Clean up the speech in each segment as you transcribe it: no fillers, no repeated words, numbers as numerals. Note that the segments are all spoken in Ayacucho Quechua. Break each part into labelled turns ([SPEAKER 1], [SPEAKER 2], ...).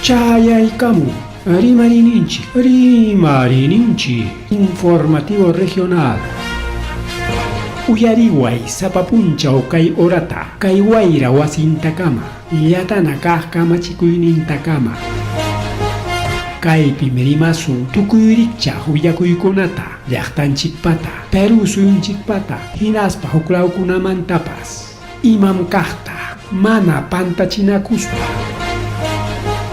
[SPEAKER 1] Chayaykamun Rimariyninchik, Rimariyninchik, Informativo Regional. Uyariway sapa punchaw kay horata, kay wayra wasintakama, llatana kaq kamachikuynintakama. Kaypim rimasun tukuy rikchaq willakuykunata, llaqtanchikpata, Perú suyunchikpata, hinaspa huklawkunamantapas. Imam kaqta mana pantachinakuspa.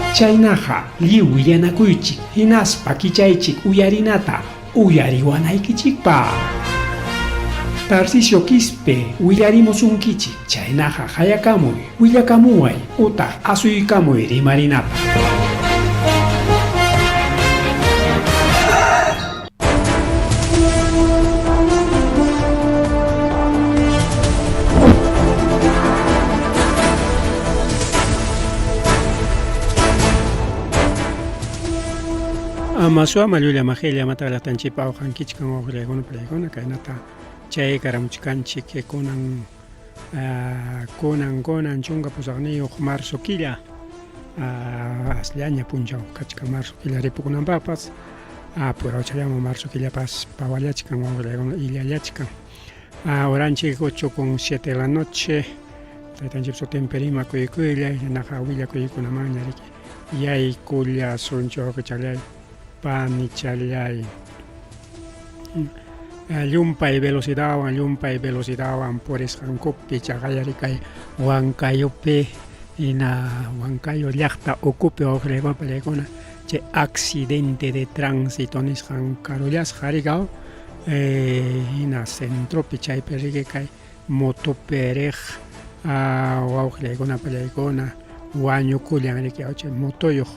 [SPEAKER 1] Chaynaqa lliw willanakuychik hinaspa kichaychik uyarinata uyariwanaykichikpaq. Tarcisio Quispe willarimusunkichik, chaynaqa qayakamuy, willakamuway utaq asuykamuy rimarinapaq.
[SPEAKER 2] Ama suama llulla majilla mata llaqtanchikpa awqankichkan wawqillaykuna palaykuna kaynata chaykaramuchkanchik kunan kunan kunan 18 marzo killa asllaña punchaw kachkan marzo killa ripukunanpaqpas Apurawchallaman marzo killapas pawallachkan wawqillaykuna illallachkan. Horanchik ocho con siete de la noche taytanchik sutinpi rimakuykuylay hinaqa willakuykunamanña riki yaykullasunchik wawqichallay panichallay. Llumpay velocidadwan llumpay velocidadwan purisqankupi chaqayari kay Huancayopi hina Huancayo llaqta ukupi wawqillaykuna panillaykuna Chay accidente de tránsito nisqan karullasqa rikaw hina centropi chaypi riki kay motopi riq wawqillaykuna pallaykuna wañukullan riki chay motoyuq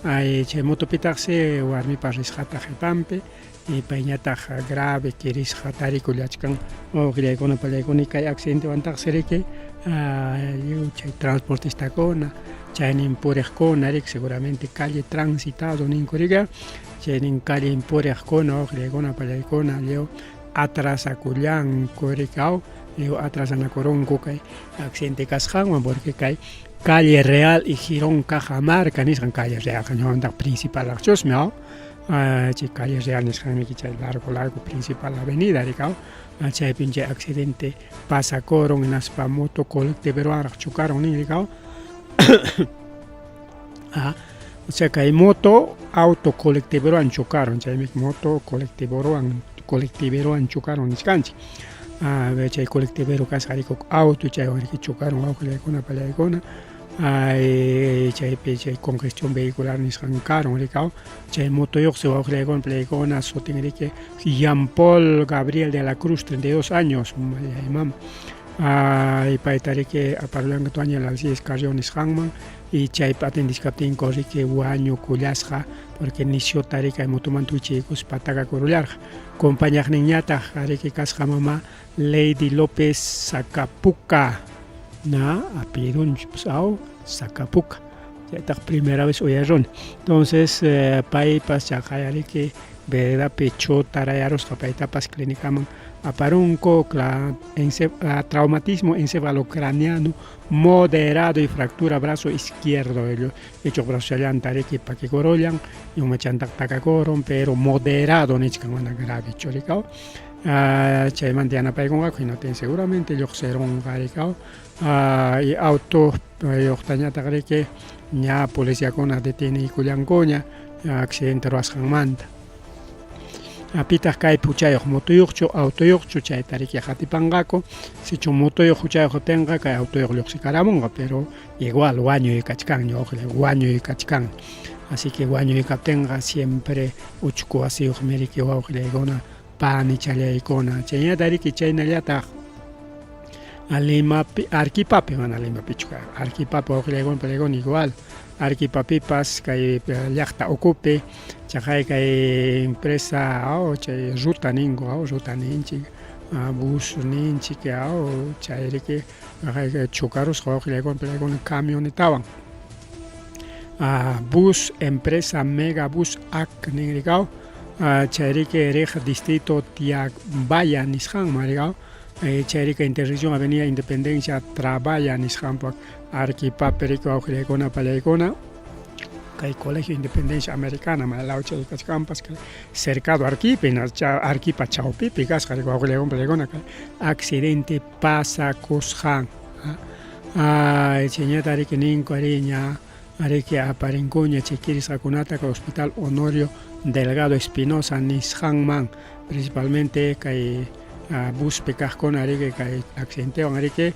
[SPEAKER 2] ay chay motopitaqsi warmipa risqata qhipanpi y payñataq grave kirisqa tarikullachkan wawqillaykuna pallaykuna kay accidentewantaqsi riki lliw chay transportistakuna chaynin puriqkuna riki seguramente calle transitado ninku riki chaynin callen puriqkuna wawqillaykuna pallaykuna lliw atrasakullanku riki aw lliw atrasanakurunku kay accidente kasqanwan porque kay calle Real y Jirón Cajamarca nisqan calle Realqa ñuqamantaq principalaqchusmi aw Chay calle Real nisqanmi chay largo largo principal avenida rikaw chaypim chay accidente pasakurun hinaspa moto colectiverowanraq chocarun nin rikaw o sea kay moto auto colectiverowan chocarun chaymi moto colectiverowan colectiverowan chocarun nichkanchik chay colectivero kasqa rikuk auto chaywan riki chocarun wawqillaykuna pallaykuna Ay chaypi chay congestión vehicular nisqan karun rikaw chay motoyuqsi wawqillaykuna palaykuna sutin riki Jean Paul Gabriel de la Cruz 32 años mama ay payta riki aparullanku Tuaña Alcides Carrión nisqanman y chaypi atendishkaptinku riki wañukullasqa porque nisyuta riki motomanta wichiykuspa takakurullarqa compañaqninñataq riki kasqa mama Lady López Zacapuca na apellidunchik pues aw Zacapuca chaytaq primera vez uyaruni entonces paypas chaqayariki veredapi chutarayarusqa paytapas clinicaman aparunku traumatismo encefalocraniano moderado y fractura brazo izquierdo ichuq brazochallanta riki pakikurullan umachantaq takakurun pero moderado nichkan mana gravechu rikaw Chaymanta yanapaykunqaku hinaptin seguramente lluqsirunqa rikaw y auto yuqtañataq riki ña policiakuna deteniykullankuña accidente ruwasqanmanta. Pitaq kaypi huchayuq motoyuqchu autoyuqchu chayta riki qatipanqaku sichu motoyuq huchayuq kaptinqa kay autoyuq lluqsikaramunqa pero igual wañuy kachkanña wañuy kachkan así que wañuy kaptinqa siempre uchku wasiyuqmi riki wawqillaykuna panichallaykuna chaynata riki chaynallataq Limapi Arequipapi mana Limapichu Arequipapi wawqillaykuna panillaykuna igual Arequipapipas kay llaqta ukupi chaqay kay empresa chay ruta ninku ruta ninchik bus ninchik chay riki chocarusqa wawqillaykuna panillaykuna camionetawan bus empresa mega bus ac nin rikaw chayriki riq distrito Tiabaya nisqanman rikaw chayriki intersección avenida Independencia Trabaya nisqanpaq Arequipapi riki wawqillaykuna pallaykuna. Kay Colegio Independencia Americana maylaw chay kachkanpas kay cercado Arquipa Arquipa chawpipi kasqa wawqillaykuna pallaykuna kay accidente pasakusqan. Ay chayñata riki ninku ari ña riki aparinkuña chay kirisqakunata kay Hospital Honorio Delgado Espinosa nisqanman principalmente kay buspi kaqkuna riki kay accidentewan riki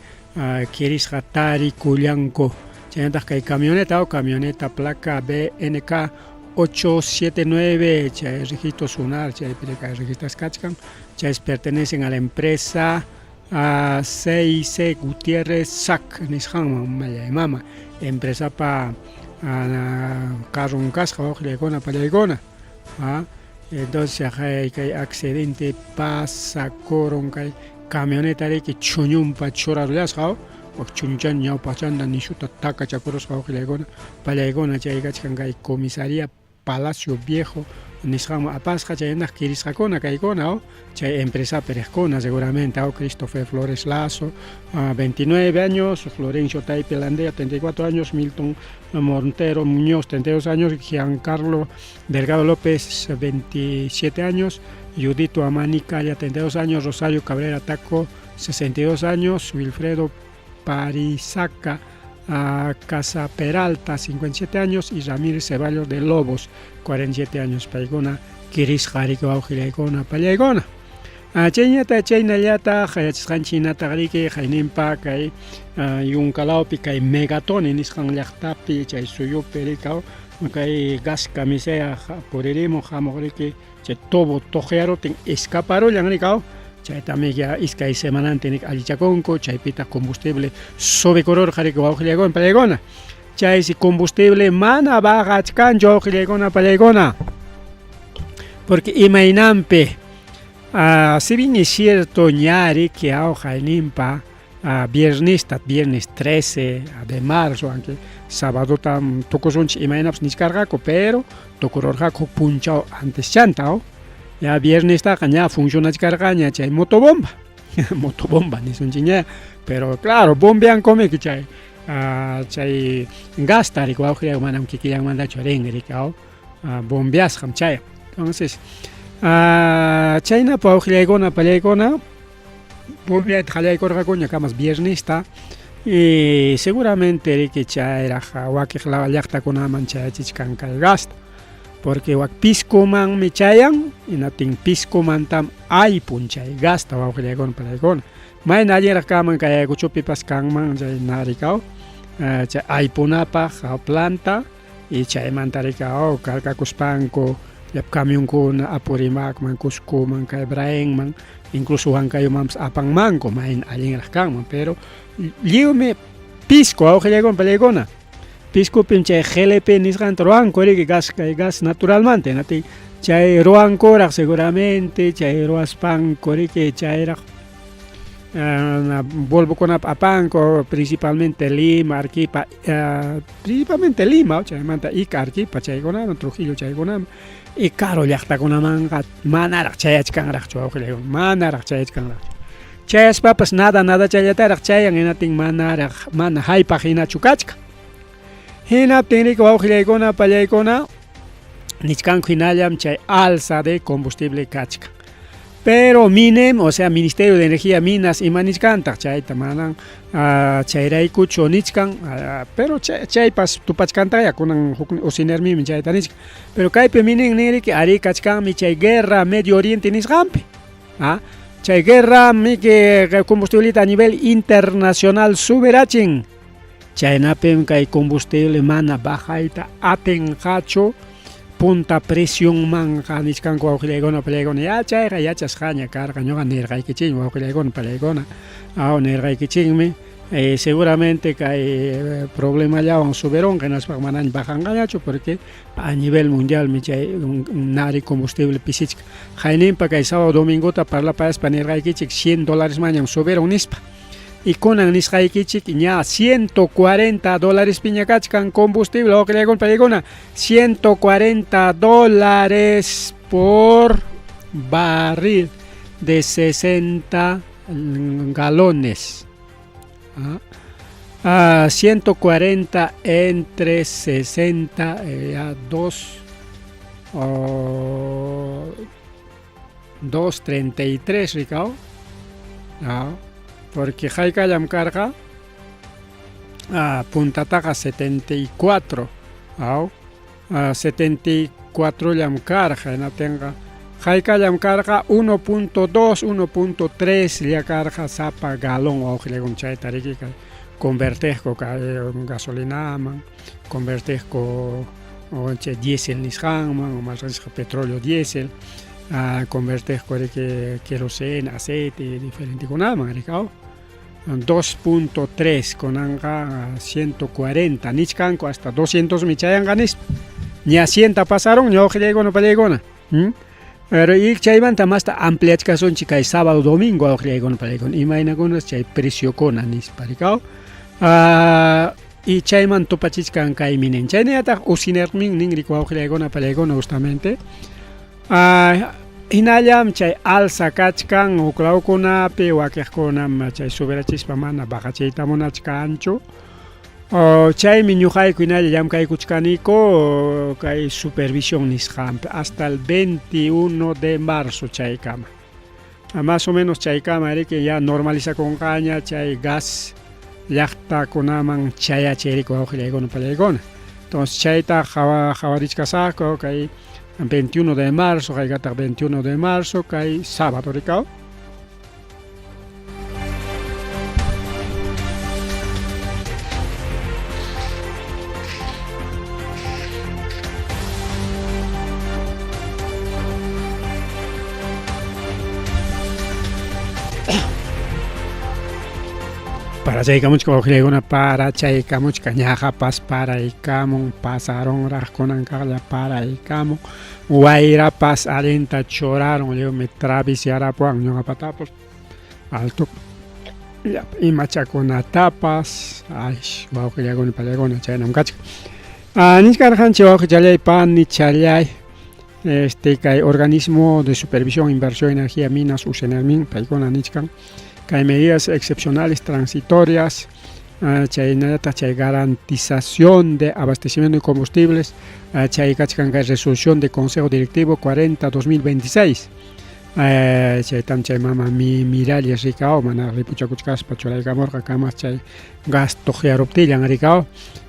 [SPEAKER 2] kirisqa tarikullanku. Chaynataq kay camioneta o camioneta placa BNK 879 chay registro SUNAR chaypi kay registras kachkan chay pertenecen a la empresa CIC Gutiérrez SAC nisqanman mallay mama empresapa carron kasqa wawqillaykuna pallaykuna entonces kay accidente pasakurun kay camioneta riki chuñunpa churarullasqa wak chuñuchan ñawpaqchanta nishuta takachakurusqa wawqillaykuna pallaykuna chay kachkan kay comisaría Palacio Viejo nisqanman apasqa chaynataq kirisqakuna kaykuna chay empresapi riqkuna seguramente Christopher Flores Lazo 29 años, Florencio Taipe Landea 34 años, Milton Montero Muñoz 32 años, Giancarlo Delgado López 27 años, Judito Amani Calla 32 años, Rosario Cabrera Taco 62 años, Wilfredo Parisaca Casa Peralta 57 años y Ramírez Ceballos de Lobos 47 años. Paykuna kirisqa riki wawqillaykuna pallaykuna. Chayñata chaynallataq yachasqanchik riki hayninpa kay Yunkalawpi kay Megatone nisqan llaqtapi chay suyupi rikaw kay gas camisea puririmuq hamuq riki chay tubo tuqyarutin escaparullan rikaw chaytami ya iskay semanantin allichakunku chaypitaq combustible subikururqa riki wawqillaykuna pallaykuna chaysi combustible mana bajachkanchu wawqillaykuna pallaykuna porque imaynanpi si bien es cierto ña riki hayninpa viernesta viernes 13 de marzo aunque sabadota tukusunchik imaynapas nichkarqaku pero tukururqaku punchaw antes chanta ya viernestaqa ña funcionachkarqaña chay motobomba motobomba nisunchikña pero claro bombeankumiki chay chay gasta riki wawqillayku manam kikillanmantachu rin riki bombeasqam chay entonces chaynapa wawqillaykuna pallaykuna bombeayta qallaykurqakuña kamas viernesta y seguramente riki chayraq wakiq llaqtakunaman chayachichkan kay gasta porque wak Piscomanmi chayan hinaptin Piscomantam aypun chay gasta wawqillaykuna pallaykuna mayna allinraq kanman kay Ayacuchopipas kanman chay narikaw chay aypunapaq planta y chaymanta rikaw cargakuspanku llapa camionkuna Apurímacman Cuscoman kay Braemman incluso Huancayomanpas apanmanku mayna allinraq kanman pero lliwmi Pisco wawqillaykuna pallaykuna Piscopim chay GLP nisqanta ruwanku riki gas kay gas naturalmante hinaptin chay ruwankuraq seguramente chay ruwaspanku riki chayraq Volvokunapa apanku principalmente Lima, Arequipa, principalmente Lima chaymanta Ica, Arequipa chaykunaman Trujillo chaykunaman y karu llaqtakunamanqa manaraq chayachkanraqchu wawqillaykuna manaraq chayachkanraqchu chayaspapas nada nada challataraq chayan hinaptin manaraq mana haypaq hinachu kachkan hinaptin riki wawqillaykuna pallaykuna nichkanku hinallam chay alza de combustible kachkan pero MINEM, o sea, Ministerio de Energía, Minas ima nichkantaq chayta manan chayraykuchu nichkan pero chaypas tupachkantaqya kunan huk Osinergminmi chayta nichkan pero kaypi MINEM nin riki ari kachkanmi chay guerra Medio Oriente nisqanpi chay guerra miki combustibleta a nivel internacional subirachin chaynapim kay combustible mana bajayta atinqachu punta precionmanqa nichkanku wawqillaykuna pallaykuna ya chayqa yachasqaña karqa ñuqa nirqaykichikmi wawqillaykuna pallaykuna aw nirqaykichikmi seguramente kay problemallawan subirunqa hinaspaqa manaña bajanqañachu porque a nivel mundialmi chay nari combustible pisichkan hayninpa kay sábado domingota parlapayaspa nirqaykichik 100 dólares mañam subirun nispa y kunan nisqaykichik ña 140 dólares piña kachkan combustible wawqillaykuna pallaykuna 140 dólares por barril de 60 galones. 140 entre 60, ya 2, 2.33, rikaw. Porque haykallam karqa puntataqa 74, 74llam karqa, hinaptinqa haykallam karqa 1.2, 1.3 lla karqa sapa galón wawqillaykum, chayta riki kay convertiqku kay gasolinaman, convertiqku chay diésel nisqanman, o más nisqa petróleo diésel, convertiqku riki querosene, aceite, diferentekunaman rikaw. 2.3 kunanqa 140 nichkanku, hasta 200 mi chayanqa nispa. Ña 100 pasaron ña wawqillaykuna pallaykuna. Pero y chaymanta masta ampliachkasunchik kay sábado domingo wawqillaykuna pallaykuna, imaynakunas chay preciokuna nispa rikaw. Y chayman tupachichkan kay minin. Chaynallataq Usinermin nin riku wawqillaykuna pallaykuna justamente. Hinallam chay alza kachkan huklawkunapi, wakiqkunam chay subirachispa mana bajachiyta munachkanchu. Chaymi ñuqayku hinalla llamkaykuchkaniku kay supervisión nisqanpi hasta el 21 de marzo chaykama. Más o menos chaykama riki ya normalizakunqaña chay gas llaqtakunaman chayachiy riku wawqillaykuna pallaykuna. Entonces chayta qhawarichkasaqku kay 21 de marzo, haykataq 21 de marzo kay sábado rikaw. Parachaykamuchka wawqillaykuna, parachaykamuchka, ñaqapas paraykamun, pasarunraq kunankaqlla paraykamun, wayrapas allinta churarun, lliwmi travisiarapuwan ñuqapatapas, alto llapa imachakunatapas, ay wawqillaykuna pallaykuna chaynam kachkan. Nichkarqanchik wawqichallay panichallay, kay organismo de supervisión, inversión, energía, minas, Usenermin, paykuna nichkan kay medidas excepcionales transitorias, chaynallataq chay garantización de abastecimiento de combustibles, chay kachkan kay resolución de Consejo Directivo 40-2026. Chaytam chay mama Miralles rikaw, mana ripuchakuchkaspa churaykamurqa kamas chay gasto qiyaruptillan rikaw.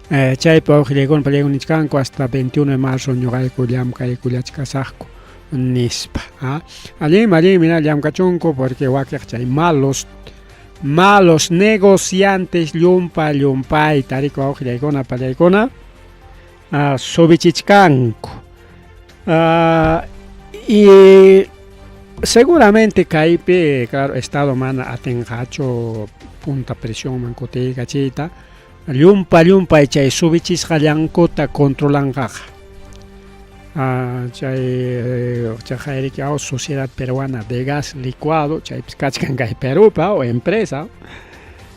[SPEAKER 2] Chaypi wawqillaykuna pallaykuna nichkanku hasta 21 de marzo ñuqayku llamkaykullachkasaqku nispa. Allinmi, allinmi llamkachunku, porque wakiq chay malos malos negociantes llumpa llumpayta riku wawqillaykuna pallaykuna subichichkanku. Y seguramente kaypi, claro, Estado mana atinqachu punta presionman kutiykachiyta, llumpa llumpay chay subichisqallankuta controlanqaqa. Chay chayriki Sociedad Peruana de Gas Licuado, chaypis kachkan kay Perupa o empresa.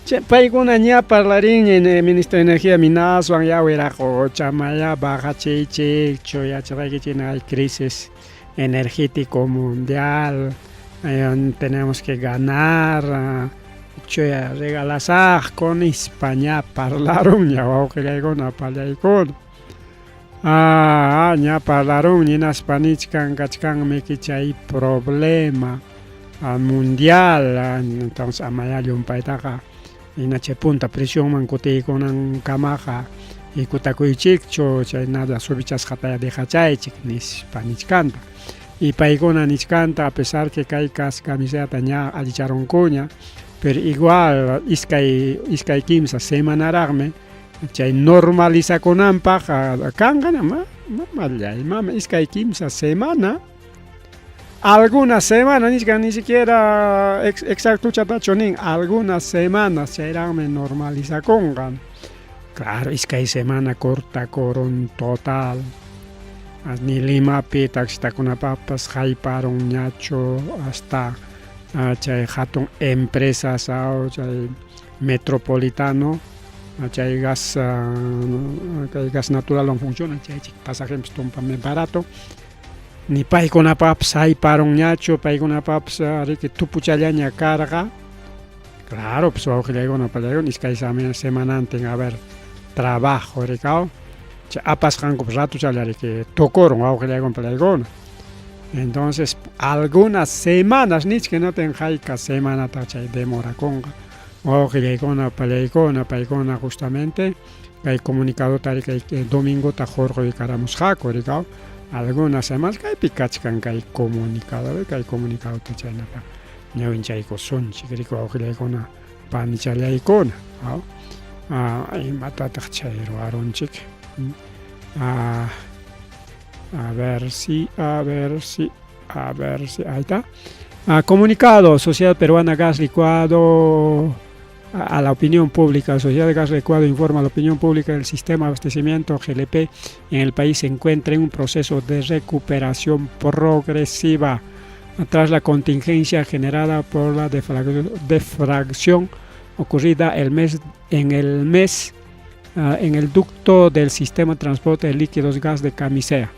[SPEAKER 2] Chay paykuna ña parlarin en el Ministerio de Energía Minaswan ya wiraqocha maya bajachiychikchu, yachaqaykichik hay crisis energético mundial, tenemos que ganar, chuya regalasaqku nispa ña parlarun ña wawqillaykuna pallaykuna. Ña parlarun hinaspa nichkan kachkanmi chay problema mundial, entonces amaya llumpaytaqa hina chay punta presionman kutiykunankamaqa hikutakuychikchu, chaynalla subichasqataya dejachaychik nispa nichkanta. Y paykuna nichkanta a pesar que kay camiseta ña allicharunkuña, pero igual iskay iskay kimsa semanaraqmi chay normalizakunanpaq kanqa, mamallay mama iskay kimsa semana, algunas semanas nichkan, ni siquiera exactuchatachu nin, algunas semanas chayraqmi normalizakunqa. Claro, iskay semana cortakurun total, ni Limapi taxistakunapapas hayparunñachu, hasta chay hatun empresas chay metropolitano chay gas, kay gas naturalwan funciona, chaychik pasajepas tumpami barato, ni paykunapapas hayparunñachu, paykunapapas riki tupuchallaña karqa. Claro, pues wawqillaykuna pallaykuna iskay semanantin a ver trabajo rikaw chay apasqankupas ratuchalla riki tukurun wawqillaykuna pallaykuna. Entonces algunas semanas nichka hinaptin hayka semanataq chay demorakunqa wawqillaykuna pallaykuna paykuna justamente kay comunicadota kay domingota hurquykaramusqaku rikaw algunas semanas kaypi kachkan kay comunicado kay comunicadota chaynapaq ñawinchaykusunchik riki wawqillaykuna panichallaykuna aw imatataq chay ruwarunchik a ver si a ver si a ver si ahí está comunicado Sociedad Peruana Gas Licuado a la opinión pública. La Sociedad de Gas Licuado informa a la opinión pública del sistema de abastecimiento GLP en el país se encuentra en un proceso de recuperación progresiva tras la contingencia generada por la defracción ocurrida el mes, en el mes en el ducto del sistema de transporte de líquidos gas de Camisea.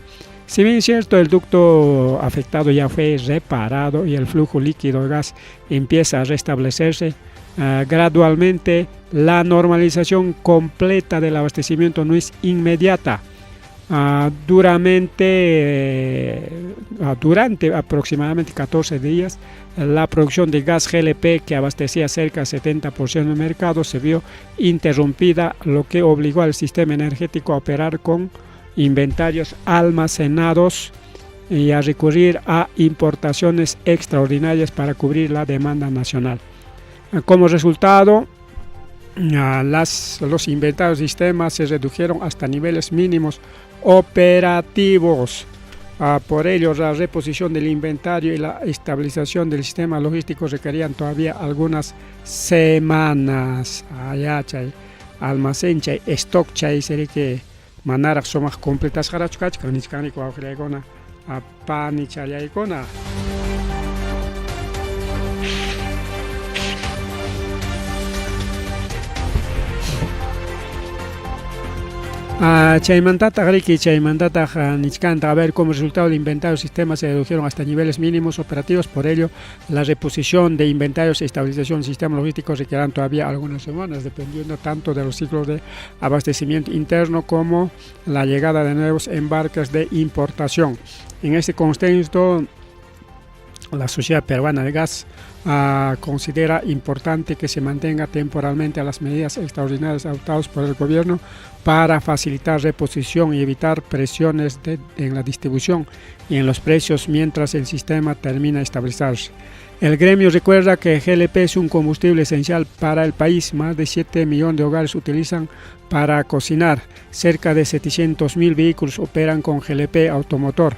[SPEAKER 2] Si bien es cierto, el ducto afectado ya fue reparado y el flujo líquido de gas empieza a restablecerse gradualmente, la normalización completa del abastecimiento no es inmediata. Durante aproximadamente 14 días, la producción de gas GLP, que abastecía cerca del 70% del mercado, se vio interrumpida, lo que obligó al sistema energético a operar con inventarios almacenados y a recurrir a importaciones extraordinarias para cubrir la demanda nacional. Como resultado, los inventarios del sistema se redujeron hasta niveles mínimos operativos. Por ello, la reposición del inventario y la estabilización del sistema logístico requerían todavía algunas semanas. Allá, chay, almacén, chay, stock, chay, sería que manaraq sumaq completasqarachu kachkan nichkaniku wawqillaykuna panichallaykuna. Chaymantataq riki, chaymantataq nichkanta, a ver, como resultado del inventario del sistema se redujeron hasta niveles mínimos operativos, por ello la reposición de inventarios e estabilización del sistema logístico requerirán todavía algunas semanas, dependiendo tanto de los ciclos de abastecimiento interno como la llegada de nuevos embarques de importación. En este contexto, la Sociedad Peruana de Gas considera importante que se mantenga temporalmente las medidas extraordinarias adoptadas por el gobierno para facilitar reposición y evitar presiones en la distribución y en los precios mientras el sistema termina de estabilizarse. El gremio recuerda que GLP es un combustible esencial para el país. Más de 7 millones de hogares utilizan para cocinar. Cerca de 700.000 vehículos operan con GLP automotor.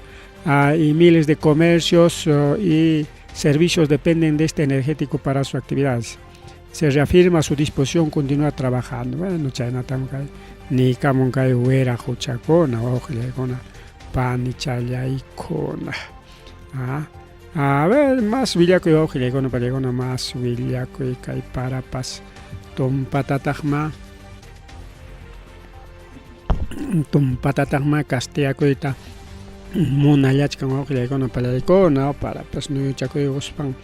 [SPEAKER 2] Y miles de comercios y servicios dependen de este energético para sus actividades. Se reafirma su disposición a continuar trabajando. Bueno, chaynatam kay niykamun kay wiraquchakuna wawqillaykuna panichallaykuna. A ver, más willakuy wawqillaykuna pallaykuna, más willakuy kay parapas tumpatataqma tumpatataqma castellakuyta munallachkan wawqillaykuna pallaykuna parapas nuyuchakuykuspan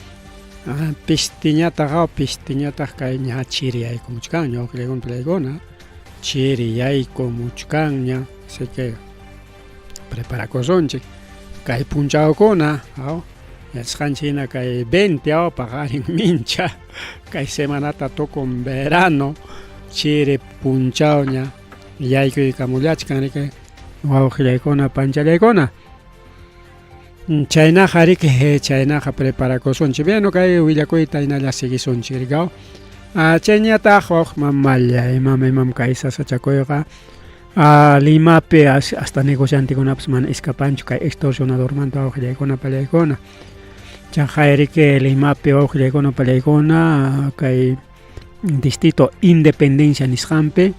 [SPEAKER 2] pistiñataq pistiñataq kay ña chiriyaykumuchkanña wawqillaykuna pallaykuna chiriyaykumuchkanña, así que preparakusunchik kay punchawkuna yachasqanchik hina kay 20 paqarin mincha kay semanata tukun verano chiri punchawña yaykuykamullachkan riki wawqillaykuna panchallaykuna. Chaynaqa riki chaynaqa preparakusunchik. Bien, kay willakuyta hinalla siguisunchik rikaw. Chayñataq waq mamallay imam imam kay sasachakuyqa Limapi hasta negociantekunapas mana escapanchu kay extorsionadormanta wawqillaykuna pallaykuna. Chaqay riki Limapi wawqillaykuna pallaykuna kay distrito Independencia nisqanpi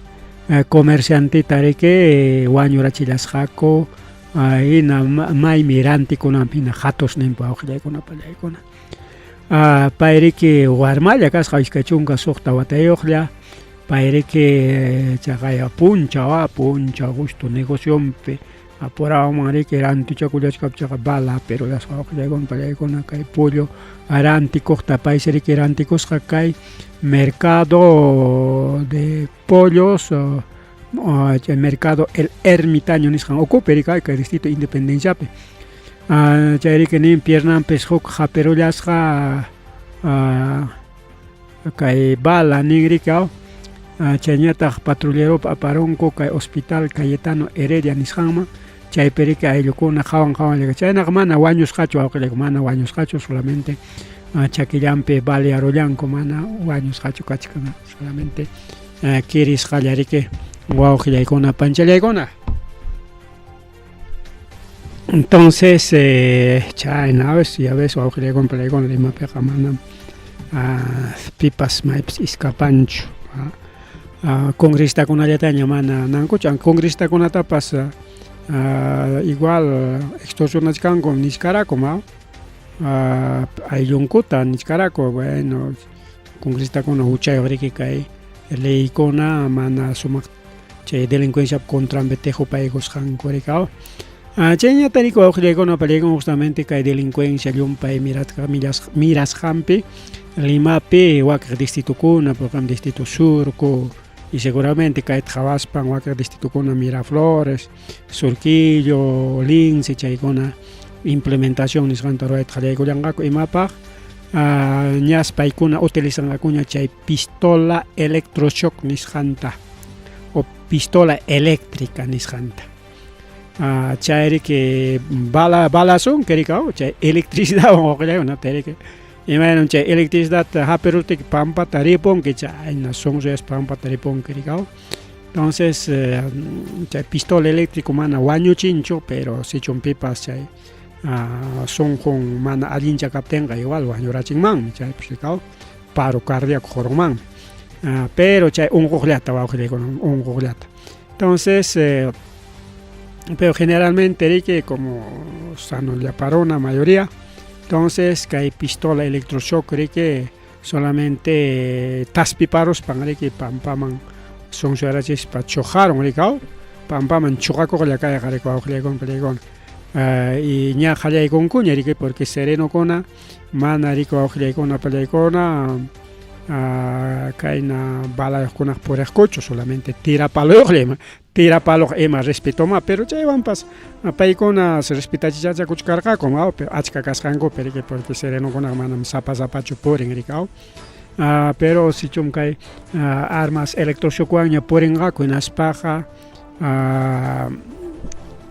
[SPEAKER 2] comercianteta riki wañurachillasqaku hina maymi rantikunanpi hina hatusninpi wawqillaykuna pallaykuna. Pay riki warmalla kasqa 26 watayuqlla, pay riki chaqay punchaw punchaw gusto negocionpi Apurawanman riki rantichakullachkaptiqa bala hapirullasqa wawqillaykuna pallaykuna kay pollo rantikuqta paysi riki rantikusqa kay mercado de pollos chay mercado El Ermitaño nisqan ukupi riki kay distrito Independenciapi. Chay riki nin piernanpis huk hapirullasqa kay bala nin riki chayñataq patrulleropa aparunku kay hospital Cayetano Heredia nisqanman chaypi riki ayllukuna qhawan qhawan chaynaqa mana wañusqachu wawqillayku mana wañusqachu solamente chakillanpi balearullanku mana wañusqachu kachkan solamente kirisqalla riki wawqillaykuna panchallaykuna. Entonces chayna ya ves wawqillaykuna palaykuna Limapiqa manam pipas maypis iskapanchu. Congresistakunallataña mana nankuchu, congresistakunatapas igual extorsionachkanku nichkarakum ayllunkuta nichkaraku bueno congresistakuna huchayuq riki kay leykuna mana sumaq chay delincuenciap contranpi tejupaykusqanku riki chayñata riki wawqillaykuna pallaykuna justamente kay delincuencia llumpay mirasqanpi Limapi wakiq distritukuna por ejemplo distrito Surco y seguramente kayta qhawaspan wakiq distritukuna Miraflores, Surquillo, Lince chaykuna implementación nisqanta ruwayta qallaykullanqaku imapaq ñas paykuna utilizanqakuña chay pistola electroshock nisqanta o pistola eléctrica nisqanta. Chay riki bala balasun riki chay electricidadwan wawqillaykuna riki imaynam chay electricidadta hapiruptiki pampata ripunki chayna sunquyaspa pampata ripunki riki entonces chay pistola eléctrico mana wañuchinchu pero sichum pipas chay sunqun mana allincha kaptinqa igual wañurachinmanmi chaypis riki paro cardíaco qurunmanmi pero chay unquqllata wawqillaykuna unquqllata entonces pero generalmente riki como sanollaparuna mayoría entonces kay pistola electroshock riki solamente taspiparuspan riki pampaman sunquyarachispa chuqarun riki pampaman chuqakuqlla kayqa riki wawqillaykuna pallaykuna y ña qallaykunkuña riki porque serenokuna mana riki wawqillaykuna pallaykuna kayna balayuqkunaq puriqkuchu solamente tirapaluyuqlla ima tirapaluq ima respetoma pero chaywanpas paykuna se respetachichakuchkarqaku pero achka kasqankupi riki porque serenokunaqa manam sapa sapachu purin riki pero sichum kay armas electroshocwanña purinqaku hinaspaqa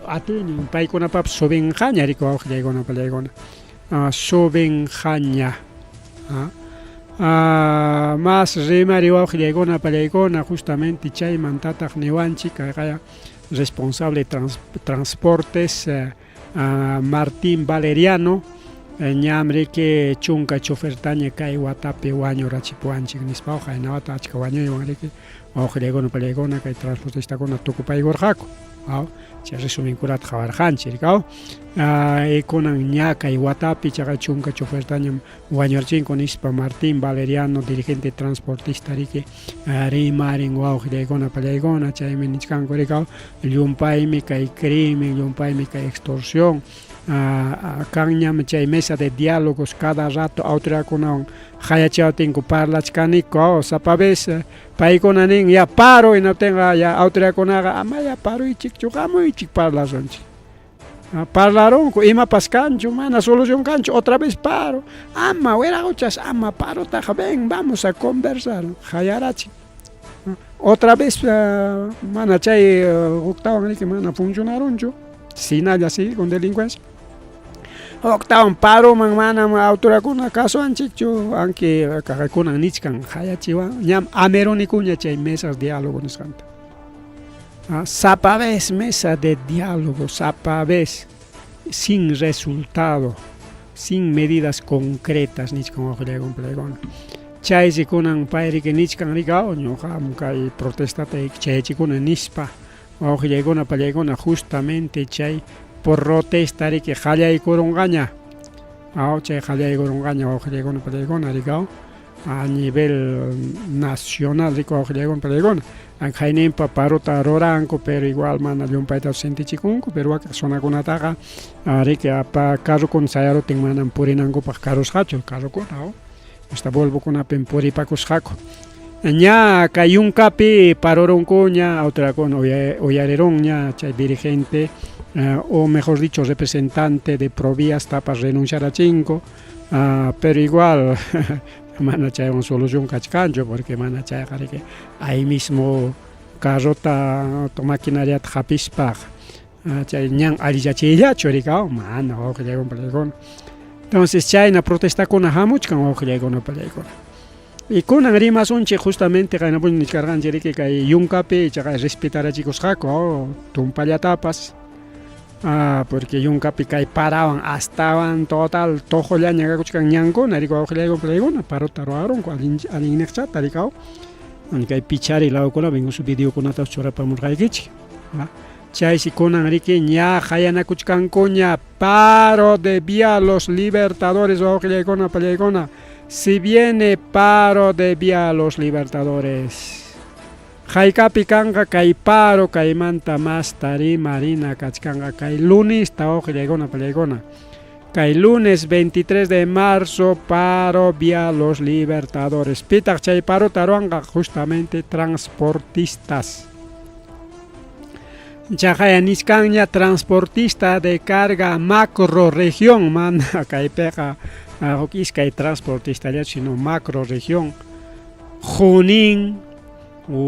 [SPEAKER 2] atiynin paykunapapas subinqaña riki wawqillaykuna pallaykuna subinqaña. Mas rimari wawqillaykuna pallaykuna justamente chaymantataq niwanchik kayqa responsable transportes Martín Valeriano ñam riki chunka chofertaña kay watapi wañurachipuwanchik nispa qayna wata achka wañuywan riki wawqillaykuna pallaykuna kay transportistakuna tukupaykurqaku chay resumenkunata qhawarqanchik riki kunan ña kay watapi chaqa chunka chofertañam wañurachinku nispa Martín Valeriano dirigente transportista riki rimarin wawqillaykuna pallaykuna chaymi nichkanku riki llumpaymi kay crimen llumpaymi kay extorsión kanñam chay mesa de diálogos cada rato autoridadkunawan qayachiwaptinku parlachkaniku sapa vez paykuna nin ya paro hinaptinqa ya autoridadkunaqa amaya paruychikchu hamuychik parlasunchik parlarunku imapas kanchu mana solución kanchu otra vez paro ama wiraquchas ama parotaqa ven vamos a conversar qayarachin otra vez mana chay huktawan riki mana funcionarunchu sinalla sigue con delincuencia huktawan paroman manam autoridadkuna kasuwanchikchu aunque kunan nichkan qayachiwan ñam amerunikuña chay mesas diálogo nisqanta sapa vez mesa de diálogo sapa vez sin resultado sin medidas concretas nichkan wawqillaykuna pallaykuna chaysi kunan pay riki nichkan riki ñuqam kay protestata chayachikuna nispa wawqillaykuna pallaykuna justamente chay protesta riki qallaykurunqaña chay qallaykurunqaña wawqillaykuna pallaykuna riki a nivel nacional riki wawqillaykuna pallaykuna. Khayninpa parota ruranku, pero igual mana llumpaytachu sintichikunku, pero wakin zonakunataqa riki apa carrokuna sayarutin manam purinankupaq karusqachu carrokuna, hasta Volvokunapim puripakusqaku. Ña kay yunkapi parurunkuña, autoridadkuna uyarirunña chay dirigente o mejor dicho representante de Provías tapas renunciarachinku, pero igual mana chaywan solución kachkanchu, porque mana chayqa riki ahí mismo carrota maquinariata hapispa chay ñan allichachiyllachu riki, mana wawqillaykuna pallaykuna. Entonces chayna protestakuna hamuchkan wawqillaykuna pallaykuna. Y kunan rimasunchik justamente qayna p'unchay nichkarqanchik riki kay yunkapi ichaqa respetarachikusqaku tumpallatapas, porque yunkapi kay parawan astawan total toqollaña kakuchkan ñankuna riki wawqillaykuna pallaykuna, parota ruwarunku allin allinniqchata riki, kay Pichari lawkunapi incluso videokunatapas churapamurqaykichik. Chaysi kunan riki ña qayanakuchkankuña paro de vía Los Libertadores, wawqillaykuna pallaykuna. Si viene paro de vía Los Libertadores. Haykapi kanqa kay paro kaymanta masta rimarina kachkanqa kay lunista, wawqillaykuna pallaykuna. Kay lunes 23 de marzo paro vía Los Libertadores. Pitaq chay parota ruwanqa? Justamente transportistas. Chaqaya nichkanña transportista de carga macro región, mana kaypiqa huk iskay transportistallachu, sino macro región Junín,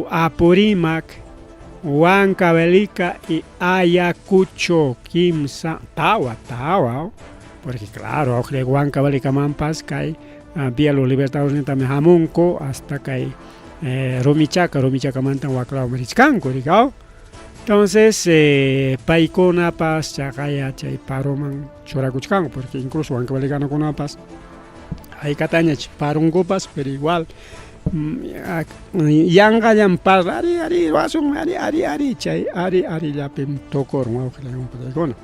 [SPEAKER 2] Apurímac, Huancavelica y Ayacucho, kimsa, tawa, tawa, porque claro, Huancavelicamanpas kay vía Los Libertadores también hamunku hasta kay Rumichaca, Rumichacamantan waklawman richkanku, rikaw. Entonces, paykunapas chaqaya chay paroman churakuchkanku, porque incluso huancavelicanukunapas haykatañach parunkupas, pero igual yanqallam parla, ari, ari, ruwasun, ari, ari, ari, chay ari, arillapim tukurun wawqillaykuna.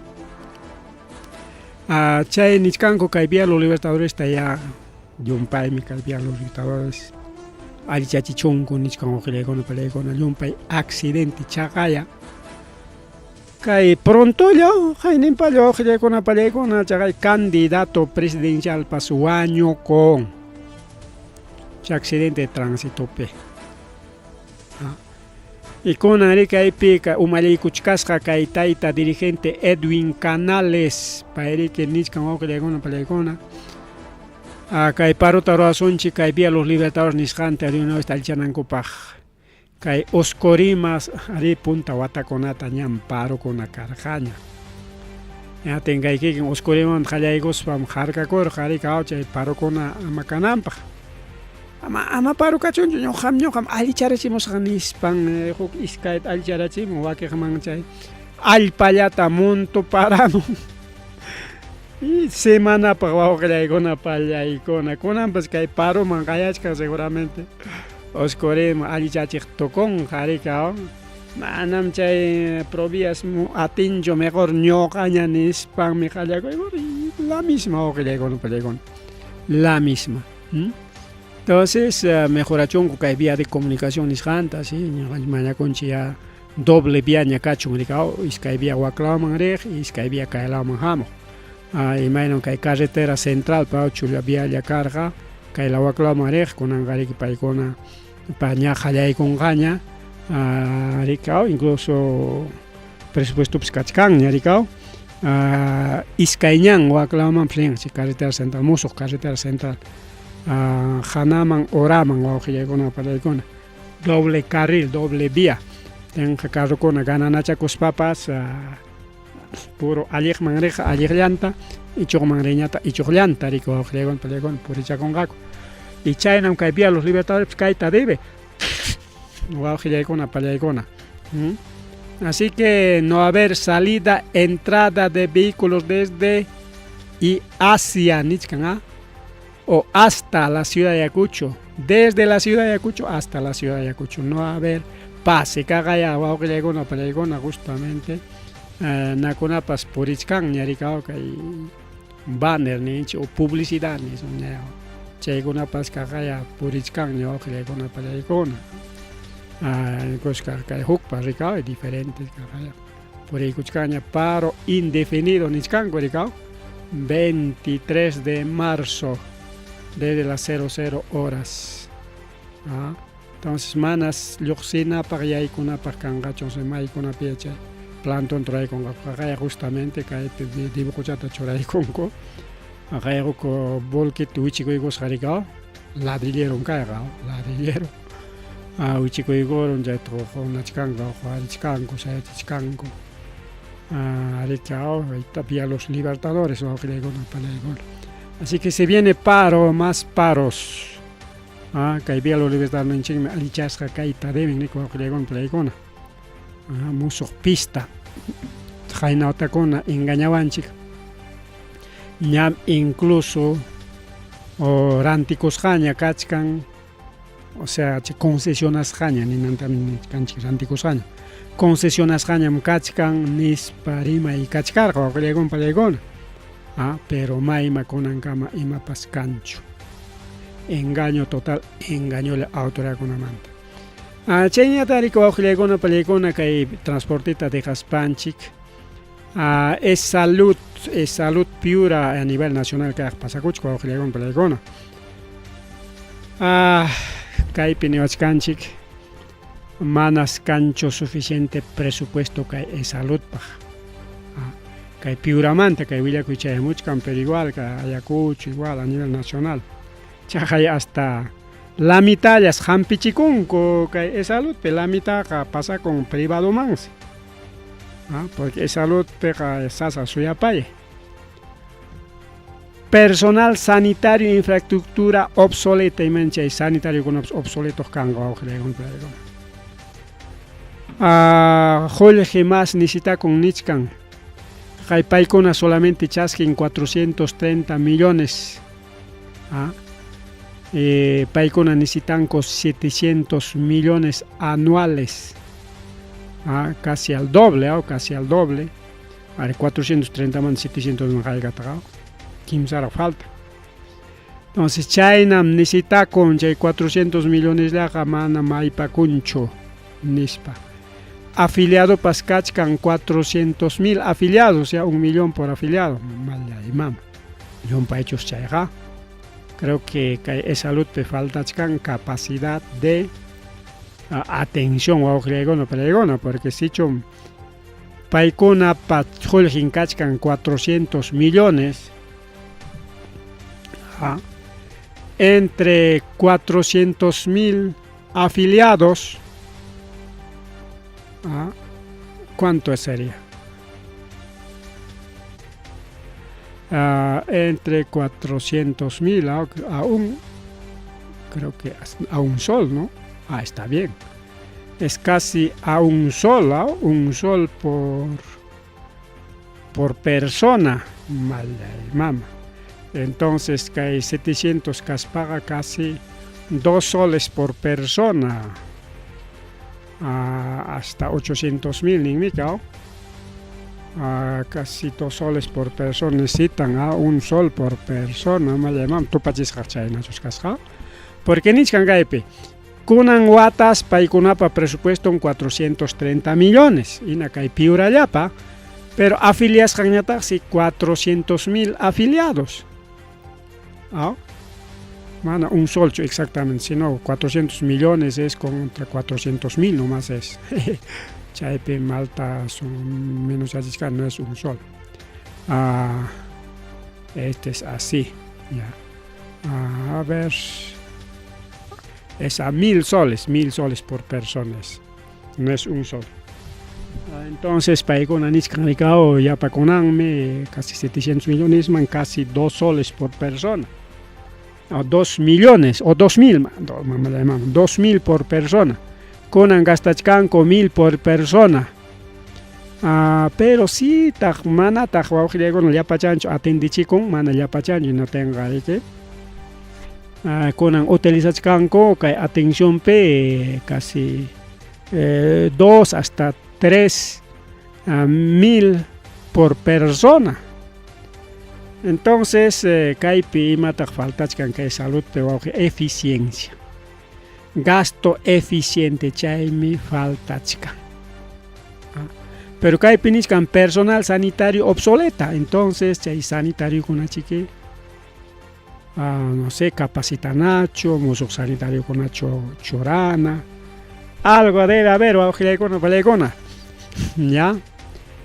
[SPEAKER 2] Chay nichkanku kay vía Los Libertadoresta ya llumpaymi kay vía Los Libertadores allichachichunku nichkan wawqillaykuna pallaykuna, llumpay accidente chaqaya. Kay prontolla qayninpalla wawqillaykuna pallaykuna chaqay candidato presidencialpas wañukun chay accidente de tránsitopi. Y kunan riki kaypi umallaykuchkasqa kay tayta dirigente Edwin Canales, payriki nichkan wawqillaykuna pallaykuna, kay parota ruwasunchik kay vía Los Libertadores nisqanta de una vez allichanankupaq. Kay Oscorimas ari punta watakunata ñam parokuna karqaña. Ya tinkaykikin Oscorimanta qallaykuspam harkakurqa ari chay parokuna ama kananpaq. Ama ama paro kachunchu, ñuqam ñuqam allicharachimusaq nispan huk iskayta allicharachimun, wakiqman chay allpallata muntuparamun. Y semanapaq wawqillaykuna pallaykuna, kunanpas kay paroman qayachkan seguramente Oscorima allichachiq tukunqa rikaw. Manam chay Provías atinchu, mejor ñuqaña nispanmi qallakuy, la misma wawqillaykuna pallaykuna, la misma. Entonces mejorachunku kay vía de comunicación nisqanta, sí, mañakunchik ya doble vía ña kachun rikaw, iskay vía waklawman riq, iskay vía kaylawman hamuq. Imaynam kay carretera central pa chulla vialla karqa kay waklawman riq, kunanqa riki paykuna pa ña qallaykunqaña rikaw, incluso presupuestopas kachkanña rikaw, iskay ñan waklawmanpas rin chay carretera central, musuq carretera central, hanaman uraman wawqillaykuna pallaykuna, doble carril, doble vía tenqa carrokuna gananachakuspapas puro alliqman riqqa alliqllanta, ichuqman riñata ichuqllanta riki wawqillaykuna pallaykuna purichakunqaku. Y chaynam kay vía Los Libertadores kayta debe wawqillaykuna pallaykuna. Así que no haber salida, entrada de vehículos desde y hacia nichkan, o hasta la ciudad de Ayacucho, desde la ciudad de Ayacucho hasta la ciudad de Ayacucho, no haber pase kaqaya wawqillaykuna pallaykuna justamente nakunapas purichkanña rikaw kay banner ninchik o publicidad nisun chaykunapas kaqaya purichkanña wawqillaykuna pallaykuna. Kuska kay hukpa rikaw diferente puriykuchkanña paro indefinido nichkanku rikaw 23 de marzo desde las 00 horas. Entonces manas lluqsinapaq yaykunapaq kanqachu maykunapi chay plantón churaykunqaku qaqaya justamente kaypi dibujochata churaykunku qaqayqu volquete wichikuykusqa rikaw ladrilleron kayqa ladrillero wichikuykurun chayta qunachkanku qhawarichkanku sayachichkanku rikaw vía los libertadores wawqillaykuna panaykuna. Así que se viene paro, más paros. Kay vía los libertadores ninchikmi allichasqa kayta deben niku wawqillaykuna panaykuna. Musuq pista qaynawtakuna engañawanchik ñam incluso rantikusqaña kachkan, o sea chay concesionasqaña ninantami nichkanchik rantikusqaña concesionasqañam kachkan nispa rimay kachkarqa wawqillaykuna panaykuna. Pero mayma kunankama imapas kanchu. Engaño total, engañolla autoridadkunamanta. Chayñataq wawqillaykuna panaykuna kay transportita dejaspanchik es salud Piura a nivel nacional kaq pasakuchka wawqillaykuna panaykuna. Kaypi niwachkanchik manas kanchu suficiente presupuesto kay EsSaludpaq. Kay Piuramanta kay willakuy chayamuchkan, pero igual kay Ayacucho igual a nivel nacional. Chaqay hasta la mitadllas hampichikunku kay EsSaludpi, la mitadqa pasakun privadomansi. Porque EsSaludpiqa sasa suyapayay. Personal sanitario, infraestructura obsoleta, iman chay sanitariokuna obsoletos kanqa wawqillaykuna panaykuna. Qullqi mas necesitakun nichkan. Kay paykuna solamente chaskin 430 millones. Paykuna necesitanku 700 millones anuales. Casi al doble, casi al doble. Are 430 man 700 man haykataqa kimsaraq falta. Entonces chaynam necesitakun chay 400 millonesllaqa mana maypakunchu nispa. Afiliadopas kachkan 400 mil afiliados, o sea, 1 millón por afiliado. Mallay mama. Llumpaychus chayqa. Creo que kay EsSaludpi faltachkan capacidad de atención wawqillaykuna panaykuna, porque sichum paykunapa qullqin kachkan 400 millones, entre 400 mil afiliados, ¿cuánto sería? Entre 400 mil a un, creo que a un sol, ¿no? Está bien. Es casi a un sol, un sol por persona. Mama. Entonces, que hay 700 paga casi 2 soles por persona. Hasta 800 mil, ninmica, casi 2 soles por persona necesitan, un sol por persona, tupachisqa chaynachus kasqa. Porque nichkan kaypi kunan watas paykunapa presupuesto en 430 millones, ina kay Piurallapa, pero afiliasqanñataqsi 400 mil afiliados. Mana un solcho exactamente, sino 400 millones es contra 400 mil nomás es. Chaypi malta son menos no es un sol. Este es así, ya. A ver, es a 1000 soles, 1000 soles por persona, no es un sol. Entonces, paykuna nichkan rikao yapakunanmi casi 700 millones, man casi 2 soles por persona. O 2 millones, o 2000, 2000 por persona. Kunan gastachkanku 1000 por persona. Pero sí, taq manataq wawqillaykuna llapachanchu atendichikun, mana llapachanchu no tenga riki. Kunan utilizachkanku kay atencionpi casi 2 hasta 3 mil por persona. Entonces, kaypi imataq faltachkan kay saludpi wawqi eficiencia. Gasto eficiente chaymi faltachkan. Pero kaypi nichkan personal sanitario obsoleta, entonces chay sanitariokunachiki no sé, capacitanachu, musuq sanitariokunachu churana, algo debe haber wawqillaykuna palaykuna, ya.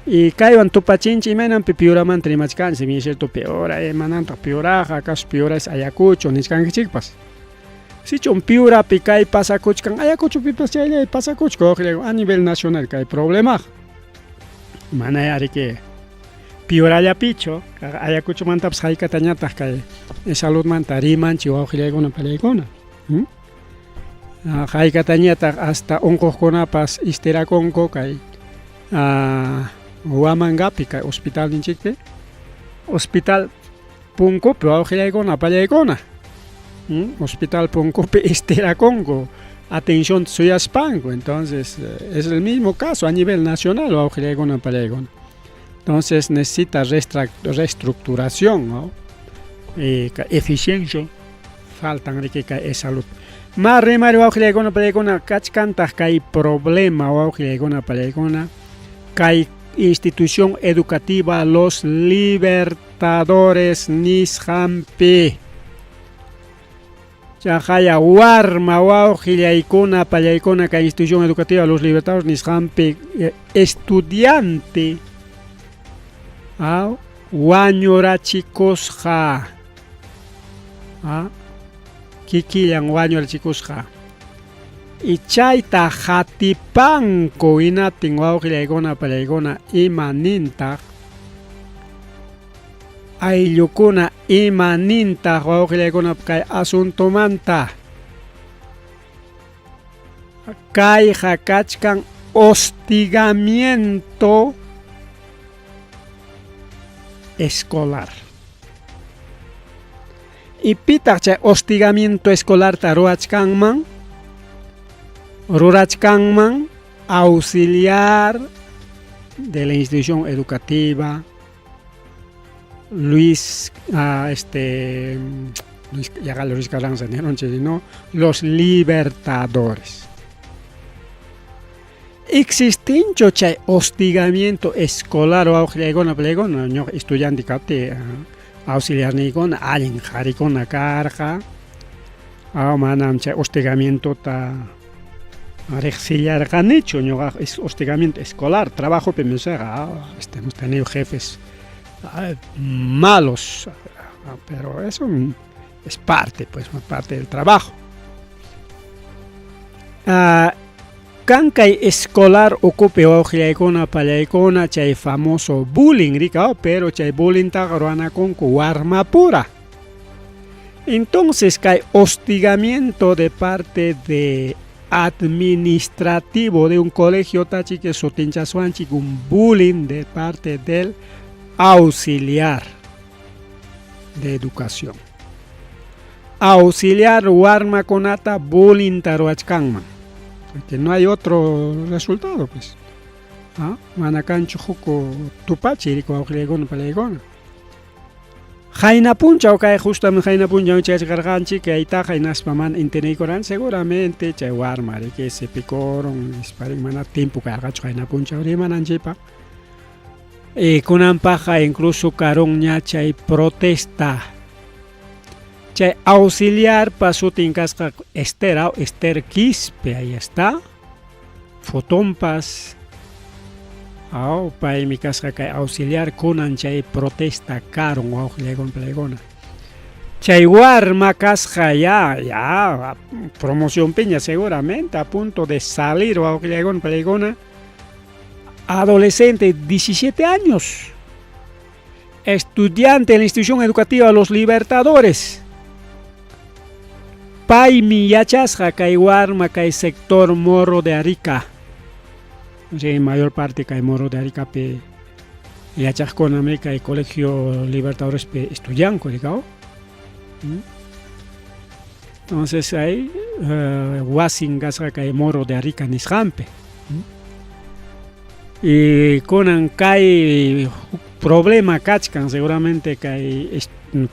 [SPEAKER 2] Y kaywan tupachinchik imaynanpi Piuramanta rimachkanchik, bien cierto Piura, imanantaq Piuraqa, acaso Piura es Ayacucho nichkankichikpas. Sichum Piurapi kay pasakuchkan, Ayacuchopipas chayllay pasakuchkan wawqillaykuna, a nivel nacional kay problemaqa. Manay ariki Piurallapichu, Ayacuchomantapas haykatañataq kay saludmanta rimanchik wawqillaykuna palaykuna. Haykatañataq hasta unquqkunapas istirakunku kay Huamangapi kay hospitalninchikpi, hospital punkupi wawqillaykuna pallaykuna, hospital punkupi istirakunku atención suyaspanku, entonces es el mismo caso a nivel nacional wawqillaykuna pallaykuna. Entonces necesita reestructuración, ¿no? Y eficiencia faltan riki kay e-salud. Ma rimari wawqillaykuna pallaykuna kachkantaq kay problema wawqillaykuna pallaykuna kay institución educativa Los Libertadores nisqanpi. Chaqaya warma wawqillaykuna pallaykuna kay institución educativa Los Libertadores nisqanpi estudiante wañurachikusqa. Kikillan wañurachikusqa. Y chayta hatipanku hinaptin wawqillaykuna pallaykuna ima nintaq ayllukuna ima nintaq wawqillaykuna kay asuntomanta. Kayqa kachkan hostigamiento escolar. Y pitaq chay hostigamiento escolarta ruwachkanman? Rurachkanman auxiliar de la institución educativa Luis, Luis, ya Luis Carranza, ¿no? Los Libertadores. Existincho chay hostigamiento escolar wawqillaykuna pallaykuna ñuqa estudiante kaptiy auxiliarniykuna allin qarikuna karqa, manam chay hostigamientota riqsillarqanichu ñuqa hostigamiento escolar, trabajopi misaqa hemos tenido jefes malos, pero eso es parte, pues, parte del trabajo. Kankay escolar ukupi wawqillaykuna pallaykuna chay famoso bullying rika, pero chay bullyingtaqa ruwanakunku warmapura. Entonces kay hostigamiento de parte de administrativo de un colegio tachi que sutinchaswanchik un bullying de parte del auxiliar de educación. Auxiliar warmakunata bullying ruwachkanman. Porque no hay otro resultado, pues. Mana kanchu huk tupachi riku wawqillaykuna palaykuna. Qayna punchaw kay justamente qayna punchaw chayachkarqanchik kaytaqa hinaspa mana enteneykurani seguramente chay warma riki sipikurun nispa mana tiempo karqachu qayna punchaw rimananchikpaq. Kunanpaqqa incluso karunña chay protesta. Chay auxiliarpa sutin kasqa Esther, Esther Quispe, ahí está. Fotonpas. Paymi kasqa kay auxiliar kunan chay protesta karun wawqillaykuna palaykuna. Chay warma kasqa ya, ya, promocionpiña seguramente a punto de salir wawqillaykuna palaykuna. Adolescente, 17 años. Estudiante en la institución educativa Los Libertadores. Paymi yachasqa kay warma kay sector Morro de Arica. Sí, mayor parte kay Morro de Aricapi yachaqkunami kay Colegio Libertadores pi estudianku, digamos. Entonces ahí wasin kasqa kay Morro de Arica nisqanpi. Y kunan kay problema kachkan seguramente kay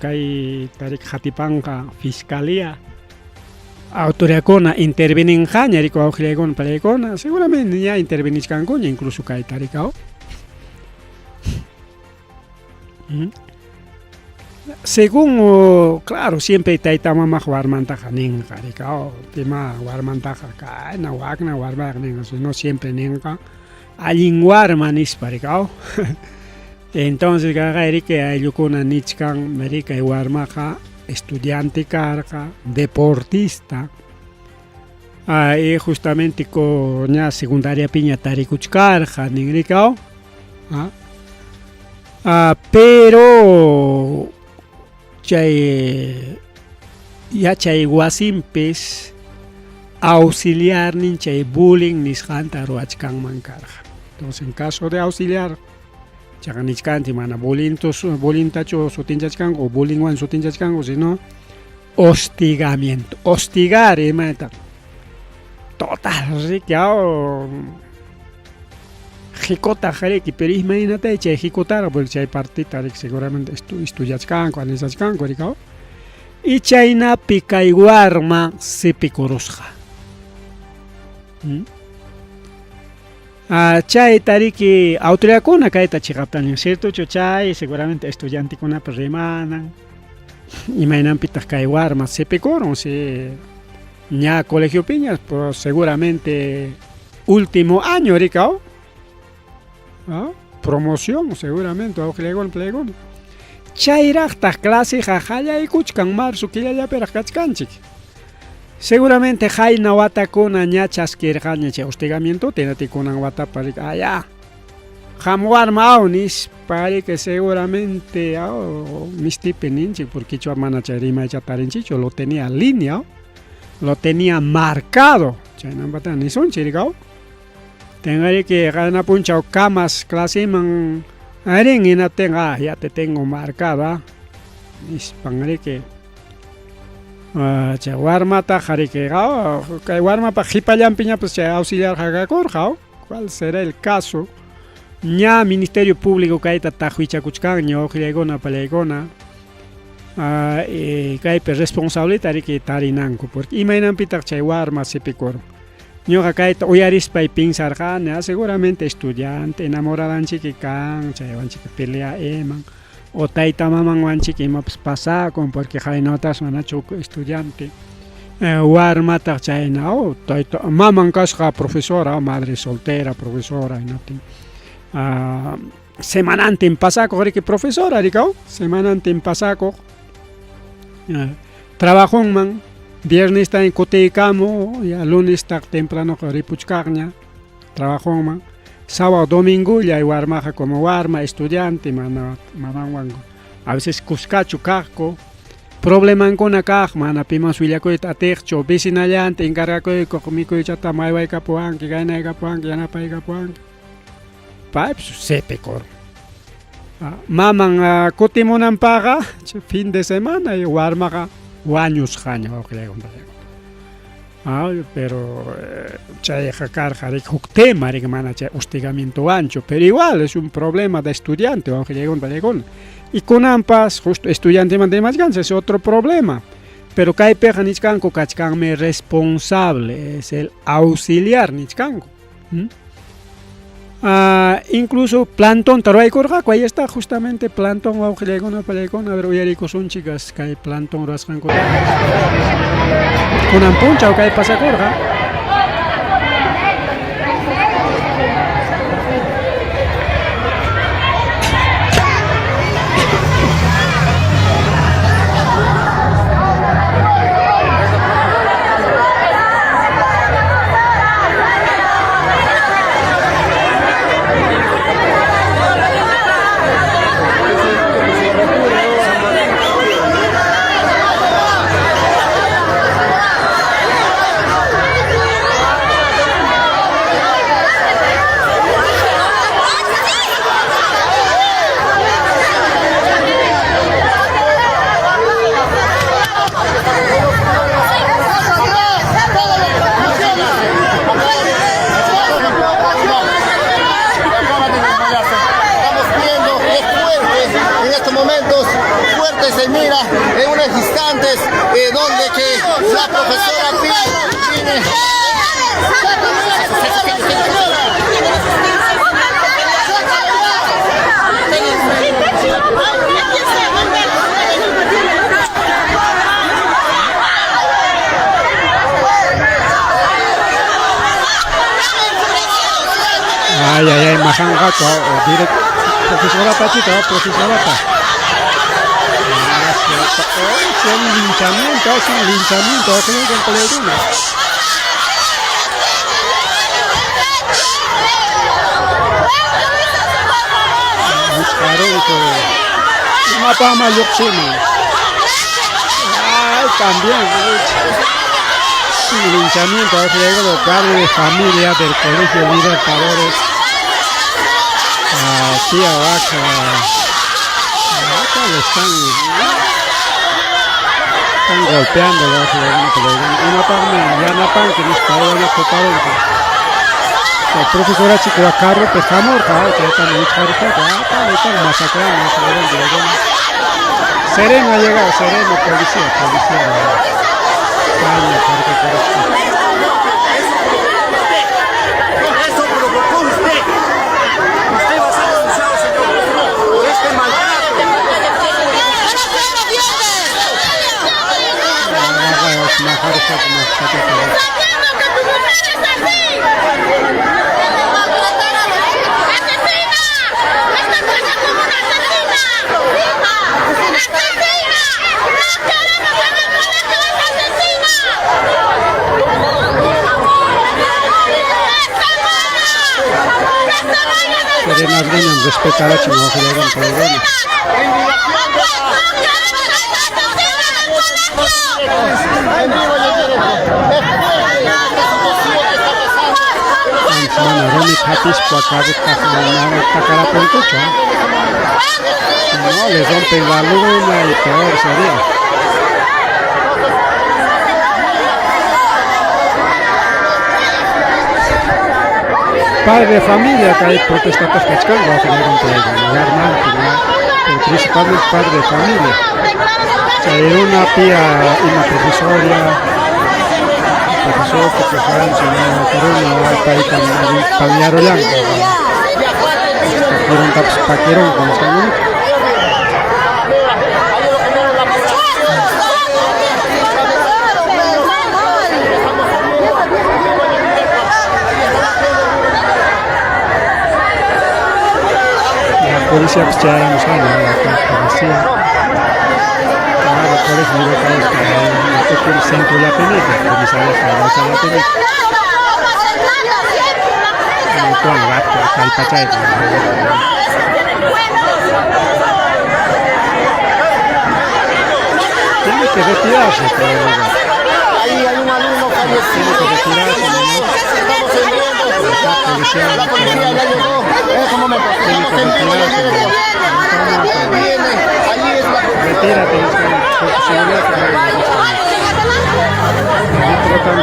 [SPEAKER 2] kay tarik hatipanqa fiscalía. Autoridadkuna interveninqaña riki wawqillaykuna palaykuna seguramente ña intervenichkankuña incluso kayta rikaw. Según, claro, siempre tayta mamaq warmantaqa ninqa rikaw, pima warmantaqa kayna wakna warmaqa ninqa, sino siempre ninqa allin warma nispa rikaw. Entonces kayqa riki ayllukuna nichkan rikay warmaqa estudiante karqa, deportista, y justamente ña secundariapiña tarikuchkarqa nin rikaw. Pero chay yachay wasinpis auxiliarnin chay bullying nisqanta ruwachkanman karqa. Entonces en caso de auxiliar chaqa nichkanchik mana bullyingtachu sutinchachkanku o bullyingwan sutinchachkanku, sino hostigamiento. Hostigar imayta total riki jikotaq riki, pero imaynatay chay jikotara porque chay partita riki seguramente estudiachkanku, analizachkanku riki y chaynapi kay warma sipikurusqa. Chayta riki autoridadkuna kayta chiqapta nin, ciertochu chay seguramente estudiantekunapas rimanan, imaynanpitaq kay warma sipikurun si ña colegiopiña, pues seguramente último año riki promoción seguramente wawqillaykuna palaykuna. Chayraqtaq claseqa qallaykuchkan marzo killallapiraq kachkanchik. Seguramente qayna watakuna ña chaskirqaña chay hostigamientota hinaptin kunan watapa riki ya qam warma aw nispa riki seguramente mistipi ninchik porque quichua mana chay rimaycha tarinchikchu, lo tenía línea, lo tenía marcado, chaynampata nisunchik riki tenga riki qayna punchaw kamas claseman rin hinaptinqa ya te tengo marcado nispan riki chay warmataqa riki kay warmapa qhipallanpiñapas chay auxiliarqa kakurqa. ¿Cuál será el caso? Ña Ministerio Público kayta taqwichakuchkanña wawqillaykuna palaykuna kaypi responsabilita riki tarinanku porque imaynanpitaq chay warma sipikurun. Ñuqa kayta uyarispay pinsarqani seguramente estudiante enamoradanchiki kan chaywanchiki pelea iman o tayta mamanwanchiki imapas pasakun porque qaynawatas manachu estudiante warmataq chayna tayta maman kasqa profesora, madre soltera profesora hinaptin semanantin pasakuq riki profesora riki semanantin pasakuq trabajonman viernesta kutiykamu ya lunestaq tempranoqa ripuchkaqña trabajonman sábado domingolla warmaqa como warma estudiante mana mamanwan a veces kuskachu kaqku problemankuna kaq mana pimanpas willakuyta atiqchu vecinallanta encargakuykuq mikuychata maywaykapuwanki kaynaykapuwanki yanapaykapuwanki paypis sipikurun. Maman kutimunanpaqqa fin de semana y warmaqa wañusqaña wawqillaykuna. Pero chayqa karqa riki huk tema riki mana chay hostigamientowanchu, pero igual es un problema de estudiante wawqillaykuna palaykuna. Y kunanpas justo estudiantemanta rimachkanchik es otro problema. Pero kaypiqa nichkanku kachkanmi responsable, es el auxiliar nichkanku. Incluso plantonta ruwaykurqaku, ahí está justamente plantón wawqillaykuna palaykuna, a ver uyarikusunchik kay plantón ruwasqankuta. Kunan punchaw kay pasakurqa.
[SPEAKER 3] Estamos viendo que es fuerte en estos momentos, fuerte. Fuerte se mira en unos instantes donde que la profesora tiene...
[SPEAKER 2] Ay, ay, ay, maqanqaku direct profesora Pachita, profesora. Es un linchamiento, es un linchamiento, creo que en colegio. Buscaron Imapama lluqsiman. Ay, también. Un linchamiento, creo que padre de familia del Colegio Libertadores. Aquí abajo. Acá le están golpeando. Imapaqmi yanapanki nispa wañuqpaparonqa. El profesor chico carro pues hamurqa chaytami wichqarusqaku están masacrando. Sereno ha llegado, Sereno, policía, policía. Caña, porque
[SPEAKER 4] Eso provocó usted. Usted va a ser denunciado, señor, por este maltrato.
[SPEAKER 2] Serena Arduñan respetarachun wawqillaywan colegana.
[SPEAKER 3] En vivo y en directo. Es fuerte esta situación que está pasando.
[SPEAKER 2] Antes mana rumi hapispa carrota takarapunkuchu. Si no, le rompen la luna y peor sería. Padre de familia que hay protesta kachkanku wawqillaywan colegana, yarmanku, pero principalmente padre de familia. Chay runa pia ima profesoria, profesor profesora runa payta pañarullanku. Kiruntapas pakirunku nisqanku. La policía pues chayaramusqaña, la policía. Claro, colegio Libertadores el centro de la penita, comisaría la penita. Tuan rato kallpachayqa. Tiene que retirarse, pero
[SPEAKER 3] Ahí hay un alumno fallecido.
[SPEAKER 2] Tiene que retirarse, ¿no?
[SPEAKER 3] Estamos en vivo.
[SPEAKER 2] La policía,
[SPEAKER 3] La policía ya llegó. En estos momentos.
[SPEAKER 2] Tiene
[SPEAKER 3] Estamos
[SPEAKER 2] que
[SPEAKER 3] en vivo y en
[SPEAKER 2] retirarse.
[SPEAKER 3] directo. Viene. Allí es la
[SPEAKER 2] Retírate, por tu seguridad. Ahí tratan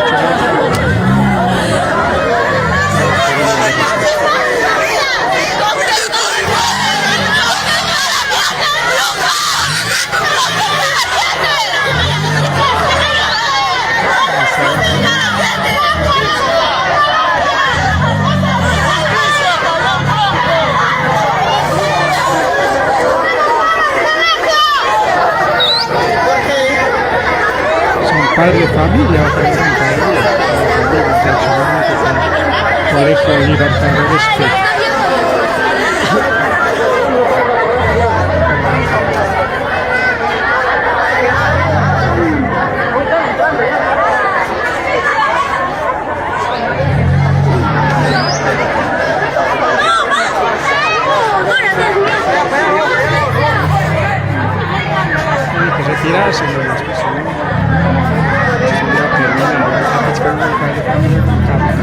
[SPEAKER 2] Son padres de familia, Colegio Libertadores P. Tiene que retirarse nomás, pues, ¿no? Si no, termina, ¿no? Padre de familia con carros.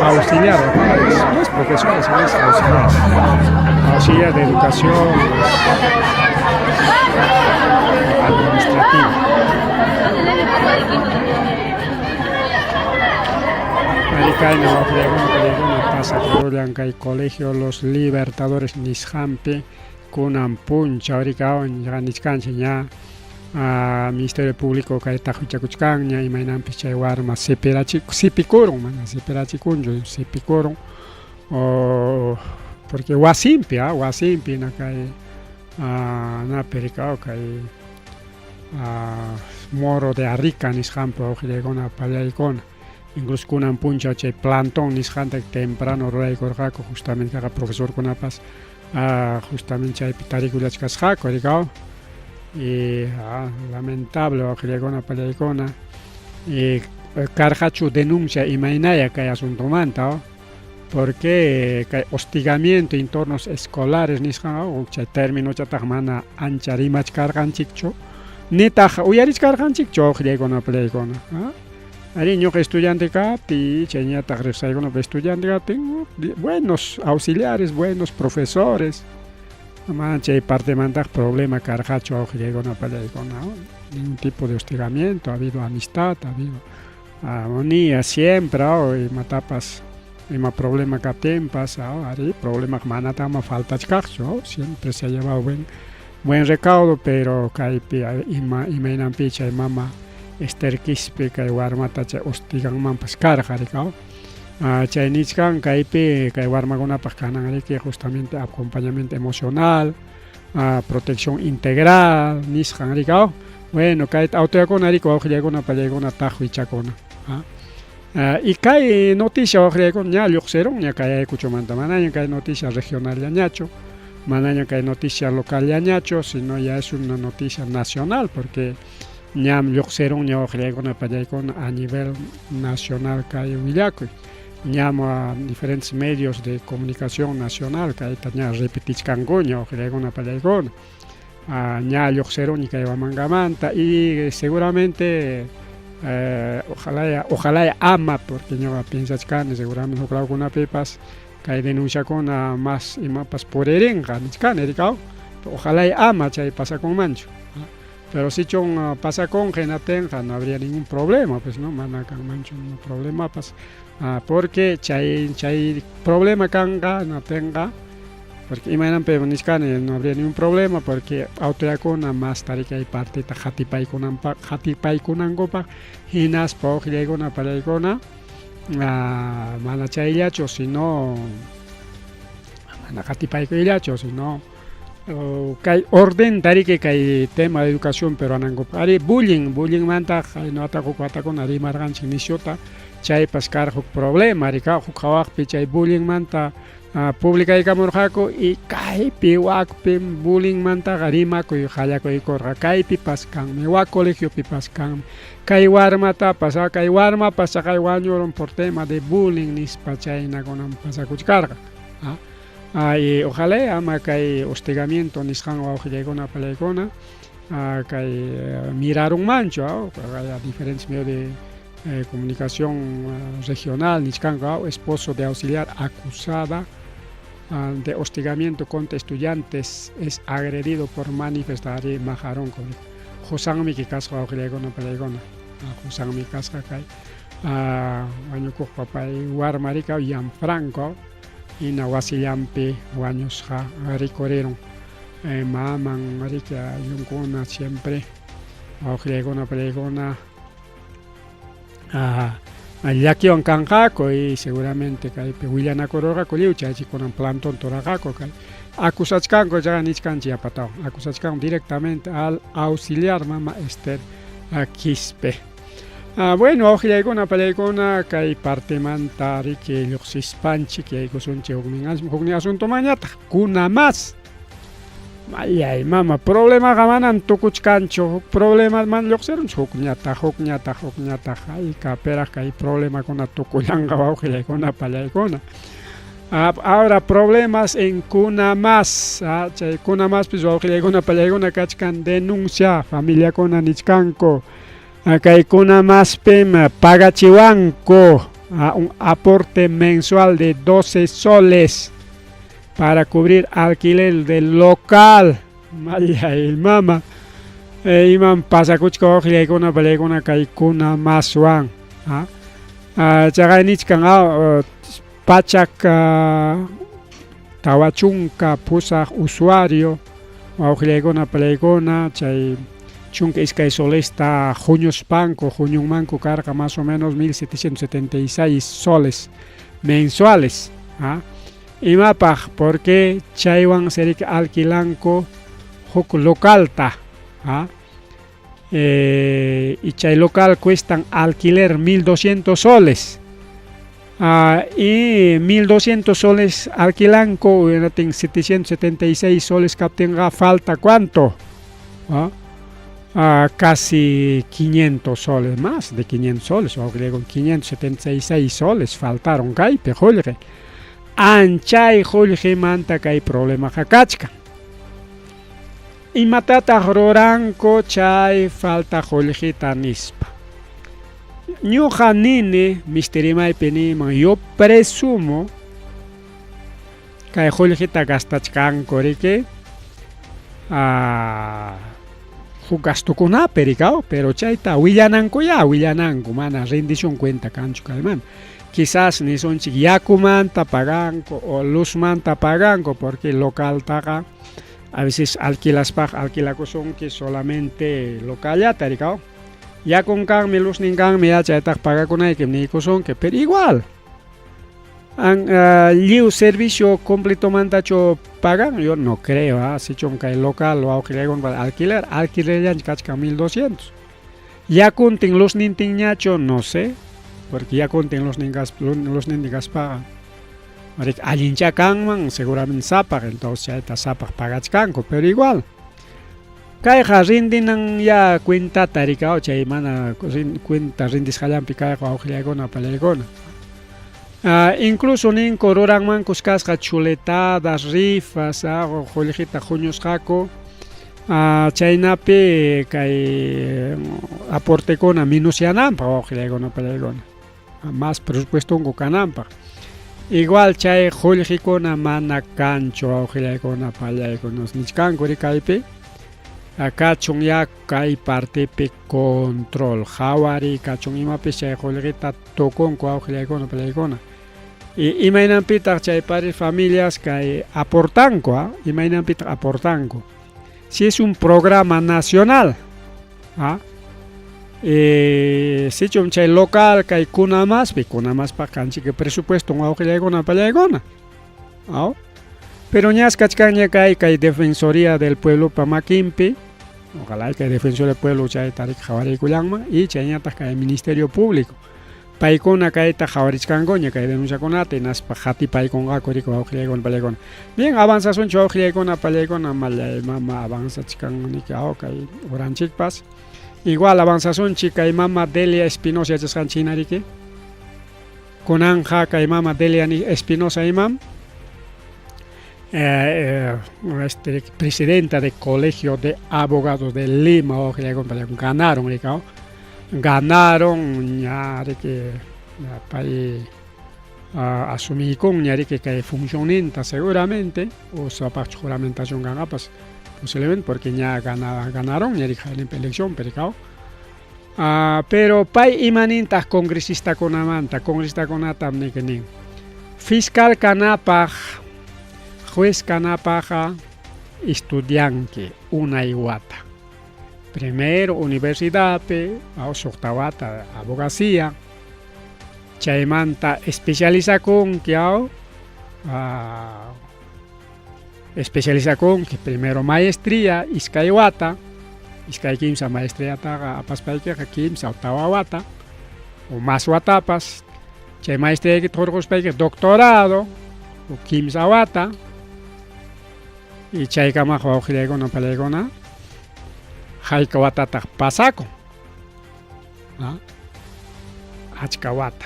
[SPEAKER 2] Auxiliar, no es profesor, es auxiliar. Auxiliar de educación administrativa. kayna waqllaykuna pallaykuna pasakurullan kay Colegio Los Libertadores nisqanpi kunan punchaw rikawan nichkanchik ña Ministerio Público kayta huchakuchkanña imaynanpis chay warma sipikurun mana sipirachikunchu sipikurun o porque wasinpi wasinpi na kay napi rikaw kay Moro de Arica nisqanpi wawqillaykuna pallaykuna incluso kunan punchaw chay plantón nisqanta temprano ruraykurqaku justamente kaqa profesorkunapas justamente chaypi tarikullachkasqaku rikaw y lamentable wawqillaykuna pallaykuna y karqachu denuncia imaynaya kay asuntomanta porque kay hostigamiento entornos escolares nisqan chay terminochataq mana ancha rimachkarqanchikchu nitaq uyarichkarqanchikchu wawqillaykuna pallaykuna. Arí, ñuqa estudiante kaptiy, chayñataq riqsaykunapi estudiante kaptin, buenos auxiliares, buenos profesores, mana chay partemantaq problema karqachu wawqillaykuna pallaykuna, ningún tipo de hostigamiento, ha habido amistad, ha habido armonía siempre, imatapas ima problema kaptinpas, arí, problema manataqma faltachkaqchu, siempre se ha llevado buen recaudo, pero kaypi ima imaynanpi chay mama Esther Quispe kay warmata chay hostiganmanpas karqa rikaw. Chay nichkan kaypi kay warmakunapaq kanan riki justamente acompañamiento emocional, protección integral nisqan rikaw. Bueno, kay autoridadkuna riki wawqillaykuna pallaykuna taqwichakuna. Y kay noticia wawqillaykuna ña lluqsirunña kay Ayacuchomanta, manaña kay noticia regionalllañachu, manaña kay noticia localllañachu, sino ya es una noticia nacional, porque ñam lluqsirunña wawqillaykuna pallaykuna a nivel nacional kay willakuy. Ñam diferentes medios de comunicación nacional kayta ña repetichkankuña wawqillaykuna pallaykuna. Ña lluqsirunña kay Huamangamanta y seguramente ojalá ojalá ama, porque ñuqa piensachkani seguramente huk lawkunapipas kay denunciakuna mas imapas puririnqa nichkani rikaw, ojalá ama chay pasakunmanchu. Pero sichun pasakunqa hinaptinqa no habría ningún problema, pues no, mana kanmanchu ningún problemapas, porque chay problema kanqa hinaptinqa, porque imaynanpi nichkani no habría ningún problema porque autoridadkuna mas tarikay partita qatipaykunanpaq qatipaykunankupaq hinaspa wawqillaykuna pallaykuna mana chayllachu, sino mana qatipaykuyllachu, sino kay orden tariki kay tema de educación peruanankupaq. Ari, bullyingmanta wata huk watakuna rimarqanchik nisyuta, chaypas karqa huk problema rika huk hawaqpi chay bullyingmanta publicaykamurqaku y kaypi wakpi bullyingmantaqa rimakuy qallakuykurqa, kaypipas kanmi, wak colegiopipas kanmi, kay warmatapas kay warmapas chaqay wañurun por tema de bullying nispa chaynakunam pasakuchkarqa. Y ojalá ama kay hostigamiento nisqan wawqillaykuna pallaykuna kay mirarunmanchu a diferentes medios de comunicación regional nichkanku, esposo de auxiliar acusada de hostigamiento contra estudiantes es agredido por manifestar maqarunku. Qosanmi kasqa wawqillaykuna pallaykuna, qosanmi kasqa kay wañukuqpa pay warma rika Franco hina wasillanpi wañusqa rikurirun. Maman riki ayllukuna siempre wawqillaykuna pallaykuna llakiwan kanqaku y seguramente kaypi willanakururqaku lliw chaychi kunan plantón turarqaku kay acusachkanku chaqa nichkanchik yapatawan acusachkanku directamente al auxiliar mama Esther Quispe. Bueno, wawqillaykuna pallaykuna kay partemanta riki lluqsispanchik yaykusunchik huknin asuntomanñataq kuna más. Mayay mama, problemaqa manam tukuchkanchu, huk problema man lluqsirunchik hukñataq hukñataq hukñataq haykapiraq kay problemakuna tukullanqa wawqillaykuna pallaykuna. Ahora problemas en Cuna Más, chay Cuna Maspis wawqillaykuna pallaykuna kachkan denuncia familiakuna nichkanku kay Cuna Maspim pagachiwanku un aporte mensual de 12 soles para cubrir alquiler del local. Mayay mama, imam pasakuchka wawqillaykuna pallaykuna kay Cuna Maswan. Chaqay nichkan pachak 48 usuario wawqillaykuna palaykuna chay 12 solesta huñuspanku huñunmanku karqa más o menos 1776 soles mensuales. Imapaq? Porque chaywan serika alquilanku huk localta. Y chay local cuestan alquiler 1200 soles. Y 1200 soles alquilanku, 776 soles kaptinqa falta cuánto? Casi 500 soles, más de 500 soles, o 576 soles faltaron kaypi qullqi. Anchay qullqimanta kay problemaqa kachkan. Imatataq ruranku chay falta qullqita nispa. Ñuqa nini, mistirimaypi niyman, yo presumo kay qullqita gastachkanku riki huk gastukunapi rikaw, pero chayta willanankuyá, willananku, mana rendición cuenta kanchu kaymanta. Quizás nisunchik yakumanta paganku o luzmanta paganku, porque localtaqa a veces alquilaspaq alquilakusunki solamente locallata rikaw. Yakun kanmi, luznin kanmi, ya chaytaqa pagakunaykim niykusunki, pero igual an lliw servicio completomantachu pagan, yo no creo, sichum kay local wawqillaykuna alquiler, alquilerllanchik kachkan 1200. Yakuntin luznintinñachu, no sé, porque yakuntin luznintin kaspaqa allinchá kanman, seguramente sapaq, entonces chayta sapaq pagachkanku, pero igual kayqa rindinan ya cuentata rikaw, chay mana cuenta rindisqallanpi kayqa wawqillaykuna palaykuna. Incluso ninku ruranmankus kasqa chuletadas, rifas, qullqita huñusqaku, chaynapi kay aportekuna minuciananpaq wawqillaykuna palaykuna, más presupuestonku kananpaq. Igual chay qullqikuna mana kanchu wawqillaykuna palaykuna nichkanku kaypi. Kachun ya kay partepi control, qhawari kachun imapis chay qullqita tukunku wawqillaykuna palaykuna. Y imaynanpitaq chay padres familias kay aportanku, imaynanpitaq aportanku. Si es un programa nacional, sichum chay local kay kunamaspi, kunamaspaq kanchik presupuesto wawqillaykuna palaykuna. Pero ñas kachkanña kay kay Defensoría del Pueblo pa makinpi, ojalá kay Defensoría del Pueblo chayta riki qhawariykullanman y chayñataq kay Ministerio Público. Paykuna kayta qhawarichkankuña kay denunciakunata hinaspa qatipaykunqaku riki wawqillaykuna palaykuna. Bien, avanzasunchik wawqillaykuna palaykuna, mallay mama avanzachkan niki kay uranchikpas. Igual avanzasunchik kay mama Delia Espinosa yachasqanchik hina riki. Kunanja kay mama Delia Espinosa imam presidenta del Colegio de Abogados de Lima, ganaron, ganaron, ya riki pay asumikun ña riki kay funcionninta seguramente, o sapaqchu juramentación kanqapas posiblemente, porque ña ganaron ña riki elección, pero pay imanintaq congresistakunamanta, congresistakunatam niki nin, fiscal kanapaq, juez kanapaqqa estudianki unay wata. Primero universidadpi, suqta wata abogacía, chaymanta especializakunki, especializakunki primero maestría iskay wata, iskay kimsa maestriataqa apaspaykiqa kimsa o tawa wata o más watapas, chay maestriaykita hurquspaykiqa doctorado o kimsa wata, y chaykamaqa wawqillaykuna palaykuna hayka watataq pasakun, achka wata.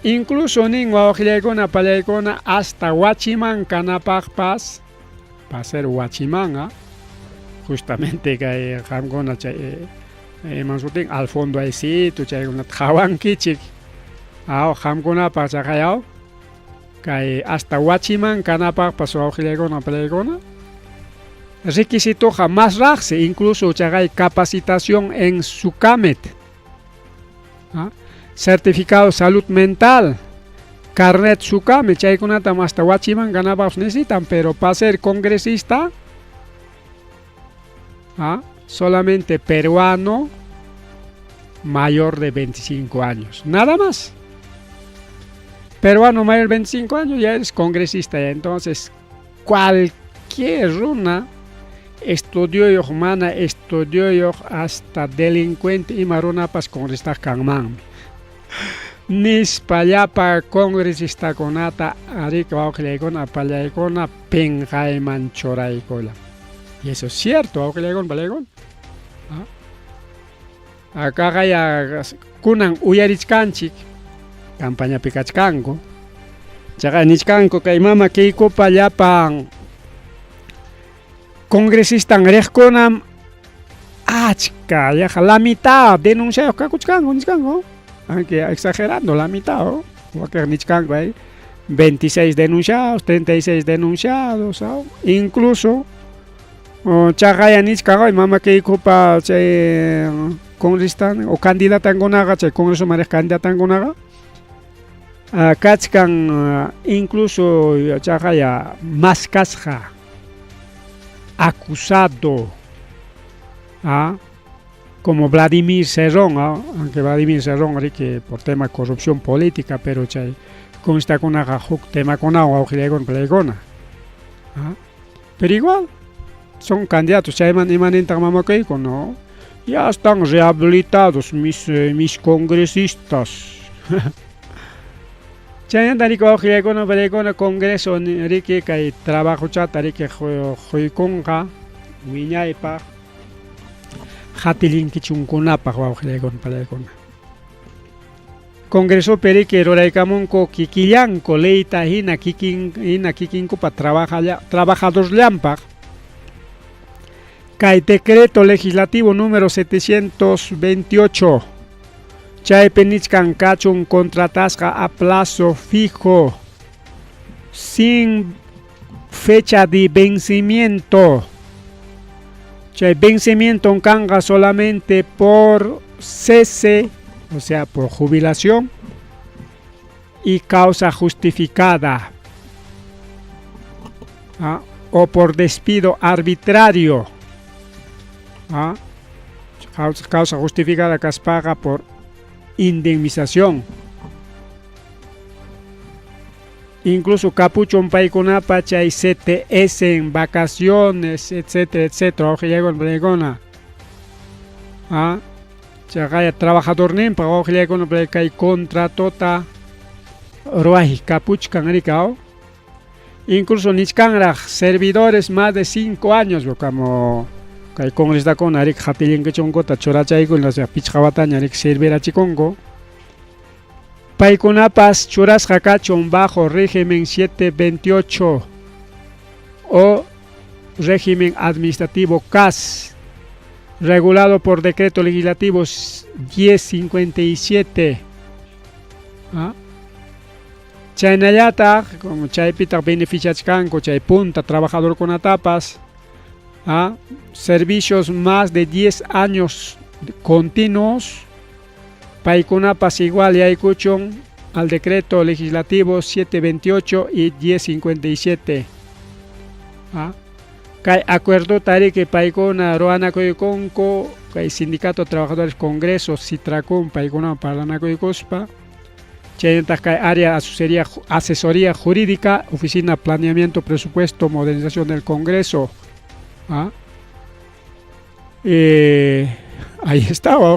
[SPEAKER 2] Incluso nin wawqillaykuna palaykuna hasta wachiman kanapaqpas, pa ser wachiman, justamente kay qamkuna chay iman sutin al fondo hay sitio chaykunata qhawankichik, qamkunapaq chaqayaw kay hasta wachiman kanapaqpas wawqillaykuna palaykuna requisitoqa más raqsi, incluso chaqay capacitación en SUCAMET. ¿Ah? Certificado salud mental, carnet sukame, chaykunatam hasta wachiman ganabas necesitan, pero para ser congresista, ¿ah? Solamente peruano mayor de 25 años, nada más. Peruano mayor de 25 años ya eres congresista, entonces cualquier runa estudioyuq mana estudioyuq hasta delincuente ima runapas congresista kanmanmi. Nispa llapa congresistakunata arika wawqillaykuna apallaykuna pinqayman churaykulla. Y eso es cierto, wawqillaykuna pallaykuna. Akaqa ya kunan uyarichkanchik campañapi kachkanku. Chaqa nichkanku kay mama Keikopa llapan congresistan riqkunam achka yaqa la mitad denunciayuq kakuchkanku nichkanku. Aunque exagerando la mitad, ¿no? Wakin nichkanku ahí 26 denunciados, 36 denunciados, ¿no? Incluso chaqaya nichkan mama Keikopa chay congresistan o candidatankunaqa chay congreso riq candidatankunaqa kachkan incluso chaqaya maskasqa acusado, ¿ah? Como Vladimir Cerrón, ¿ah? Aunque Vladimir Cerrón que por tema de corrupción política, pero chay congresista huk temakunawan wawqillaykuna palaykuna. ¿Ah? Pero igual son candidatos, chayman imanintaq mama Keiko, no, ya están rehabilitados mis congresistas. Chaymanta riki wawqillaykuna palaykuna congreso riki kay trabajochata riki quykunqa wiñaypaq hatillinkichunkunapaq wawqillaykuna palaykuna. Congresopi riki ruraykamunku kikillanku leyta hina kikin hina kikinkupa trabajadorllampaq. Kay decreto legislativo número 728 chaypi nichkan kachun contratasqa a plazo fijo sin fecha de vencimiento. Chay vencimiento kanqa solamente por cese, o sea, por jubilación y causa justificada, ¿ah? O por despido arbitrario. ¿Ah? Causa justificada kaspaqa por indemnización. Incluso kapuchun paykunapa chay CTS en vacaciones, etcétera, etcétera. Wawqillaykuna. ¿Ah? Chaqaya trabajadorninpaq wawqillaykuna kay contratota ruway kapuchkan rikaw. Incluso nichkanraq servidores más de 5 años, como kay congresistakuna rik hatillinkichunkuta churachaykuna, o sea, pichqa wataña rik servirachikunku. Paykunapas churasqa kachun bajo régimen 728 o régimen administrativo CAS, regulado por decreto legislativo 1057. ¿Ah? Chaynallataq, como chaypitaq beneficiachkanku chay punta trabajadorkunatapas, ¿ah? Servicios más de 10 años continuos, paykunapas igual yaykuchun al decreto legislativo 728 y 1057. ¿Ah? Kay acuerdo riki paykuna ruwanakuykunku kay sindicato de trabajadores congreso Sitracum paykuna parlanakuykuspa chaynataq kay área asesoría jurídica, oficina planeamiento, presupuesto, modernización del congreso. ¿Ah? Ahí está, ¿ah?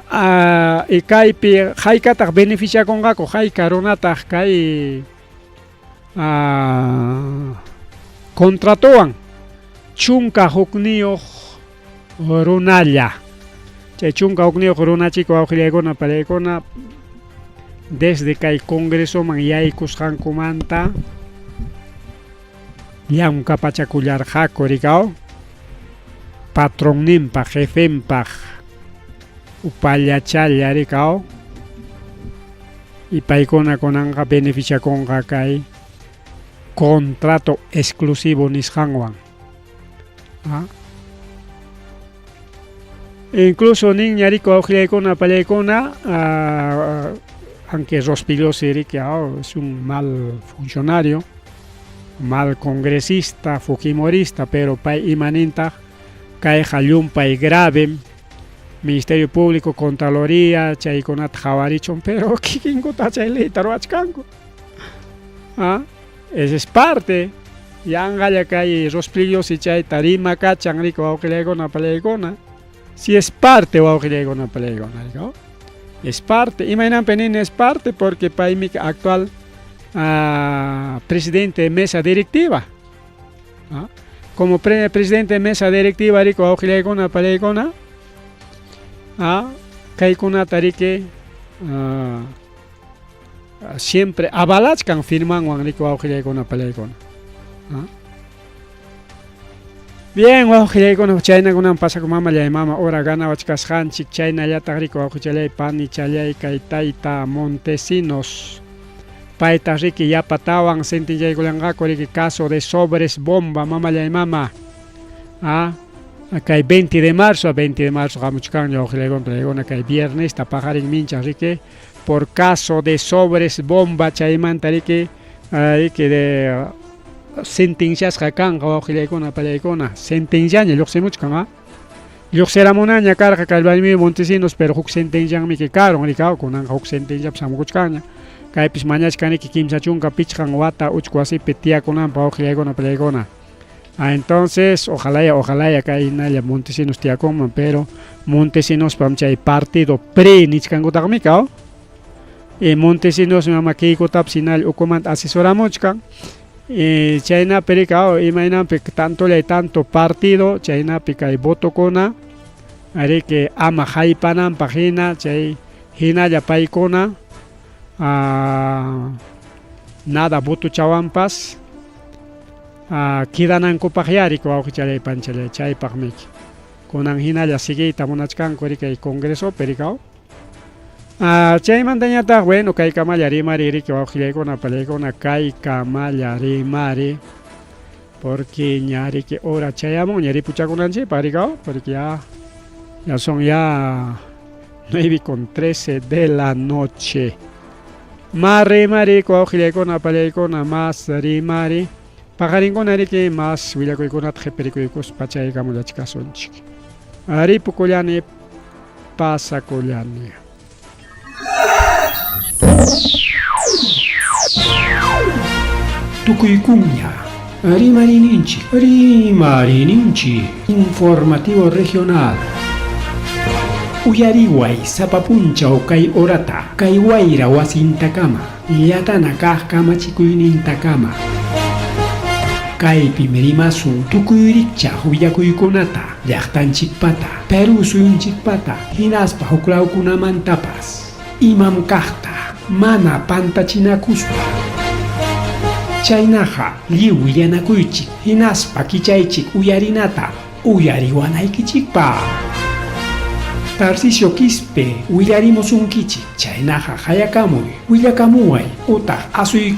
[SPEAKER 2] Ah, y kaypi haykataq beneficiakunqaku hayka runataq kay contratowan 11 runalla. Chay 11 runachika wawqillaykuna palaykuna desde kay congresoman yaykusqankumanta llamkapachakullarqaku rikaw patronninpaq jefenpaq upallachalla rikaw y paykuna kunanqa beneficiakunqa kay contrato exclusivo nisqanwan. ¿Ah? Incluso ninña riki wawqillaykuna pallaykuna, aunque Rospigliosi riki es un mal funcionario, mal congresista, fujimorista, pero pay imanintaq kayqa llumpay grave Ministerio Público, Contraloría, chaykunata qhawarichun, pero kikinkuta chay leyta ruwachkanku. ¿Ah? Esa es parte. Yanqalla kay Rospigliosi chayta rimakachan riki wawqillaykuna pallaykuna. Si es parte wawqillaykuna pallaykuna, ¿no? Es parte. Imaynanpi nini es parte porque paymi actual presidente de mesa directiva. ¿Ah? Como presidente de mesa directiva riki wawqillaykuna pallaykuna, kaykunata riki siempre avalachkan firmanwan riki wawqillaykuna pallaykuna. ¿Ah? Bien, wawqillaykuna, chaynakunan pasakun mamallay mama hora ganawachkasqanchik, chaynallataq riki wawqichalay panichalay kay tayta Montesinos. Payta riki yapatawan sentenciaykullanqaku riki caso de sobres bomba mamallay mama. Kay 20 de marzo, 20 de marzo hamuchkanña wawqillaykuna pallaykuna kay viernesta paqarin mincha riki por caso de sobres bomba chaymanta riki riki de sentenciasqa kanqa wawqillaykuna pallaykuna, sentenciaña lluqsimuchkan, lluqsiramunaña karqa kay Vladimir Montesinos, pero huk sentencianmi karun riki, kunanqa huk sentenciapas hamukuchkanña. Kaypis mañachkaniki 35 wata uchku wasipi tiyakunanpaq wawqillaykuna pallaykuna. Entonces, ojalá ojalá kay hinalla Montesinos tiyakunman, pero Montesinospam chay partido PRI nichkankutaqmi ka. Montesinos mama Keikotapis hinalla ukumanta asesoramuchkan. Chaynapi riki imaynanpi tantollay tanto partido, chaynapi kay votokuna riki ama haypananpaq hina chay hinalla paykuna nada votochawanpas quedanankupaqya riki wawqichalay panchalay chaypaqmiki kunan hinalla siguiyta munachkanku riki kay congresopi riki. Chaymantañataq bueno kay kamalla rimari riki wawqillaykuna pallaykuna kay kamalla rimari porque ña riki hora chayamunña ripuchakunanchikpaq riki, porque ya son ya 9:13 de la noche. Más rimari wawqillaykuna pallaykuna más rimari paqarinkuna riki más willakuykunata qhipirikuykuspa chaykamullachkasunchik. Ripukullani pasakullani.
[SPEAKER 1] Tukuykunña rimarininchik, rimarininchik informativo regional. Uyariway sapa punchaw kay horata, kay wayra wasintakama, llatana kaq kamachikuynintakama. Kaypim rimasun tukuy rikchaq willakuykunata, llaqtanchikpata, Perú suyunchikpata, hinaspa huklawkunamantapas. Imam kaqta, mana pantachinakuspa. Chaynaqa lliw willanakuychik, hinaspa kichaychik uyarinata, uyariwanaykichikpaq. Tarcisio Quispe willarimusunkichik, chaynaqa hayakamuy, willakamuway utaq asuykamuy.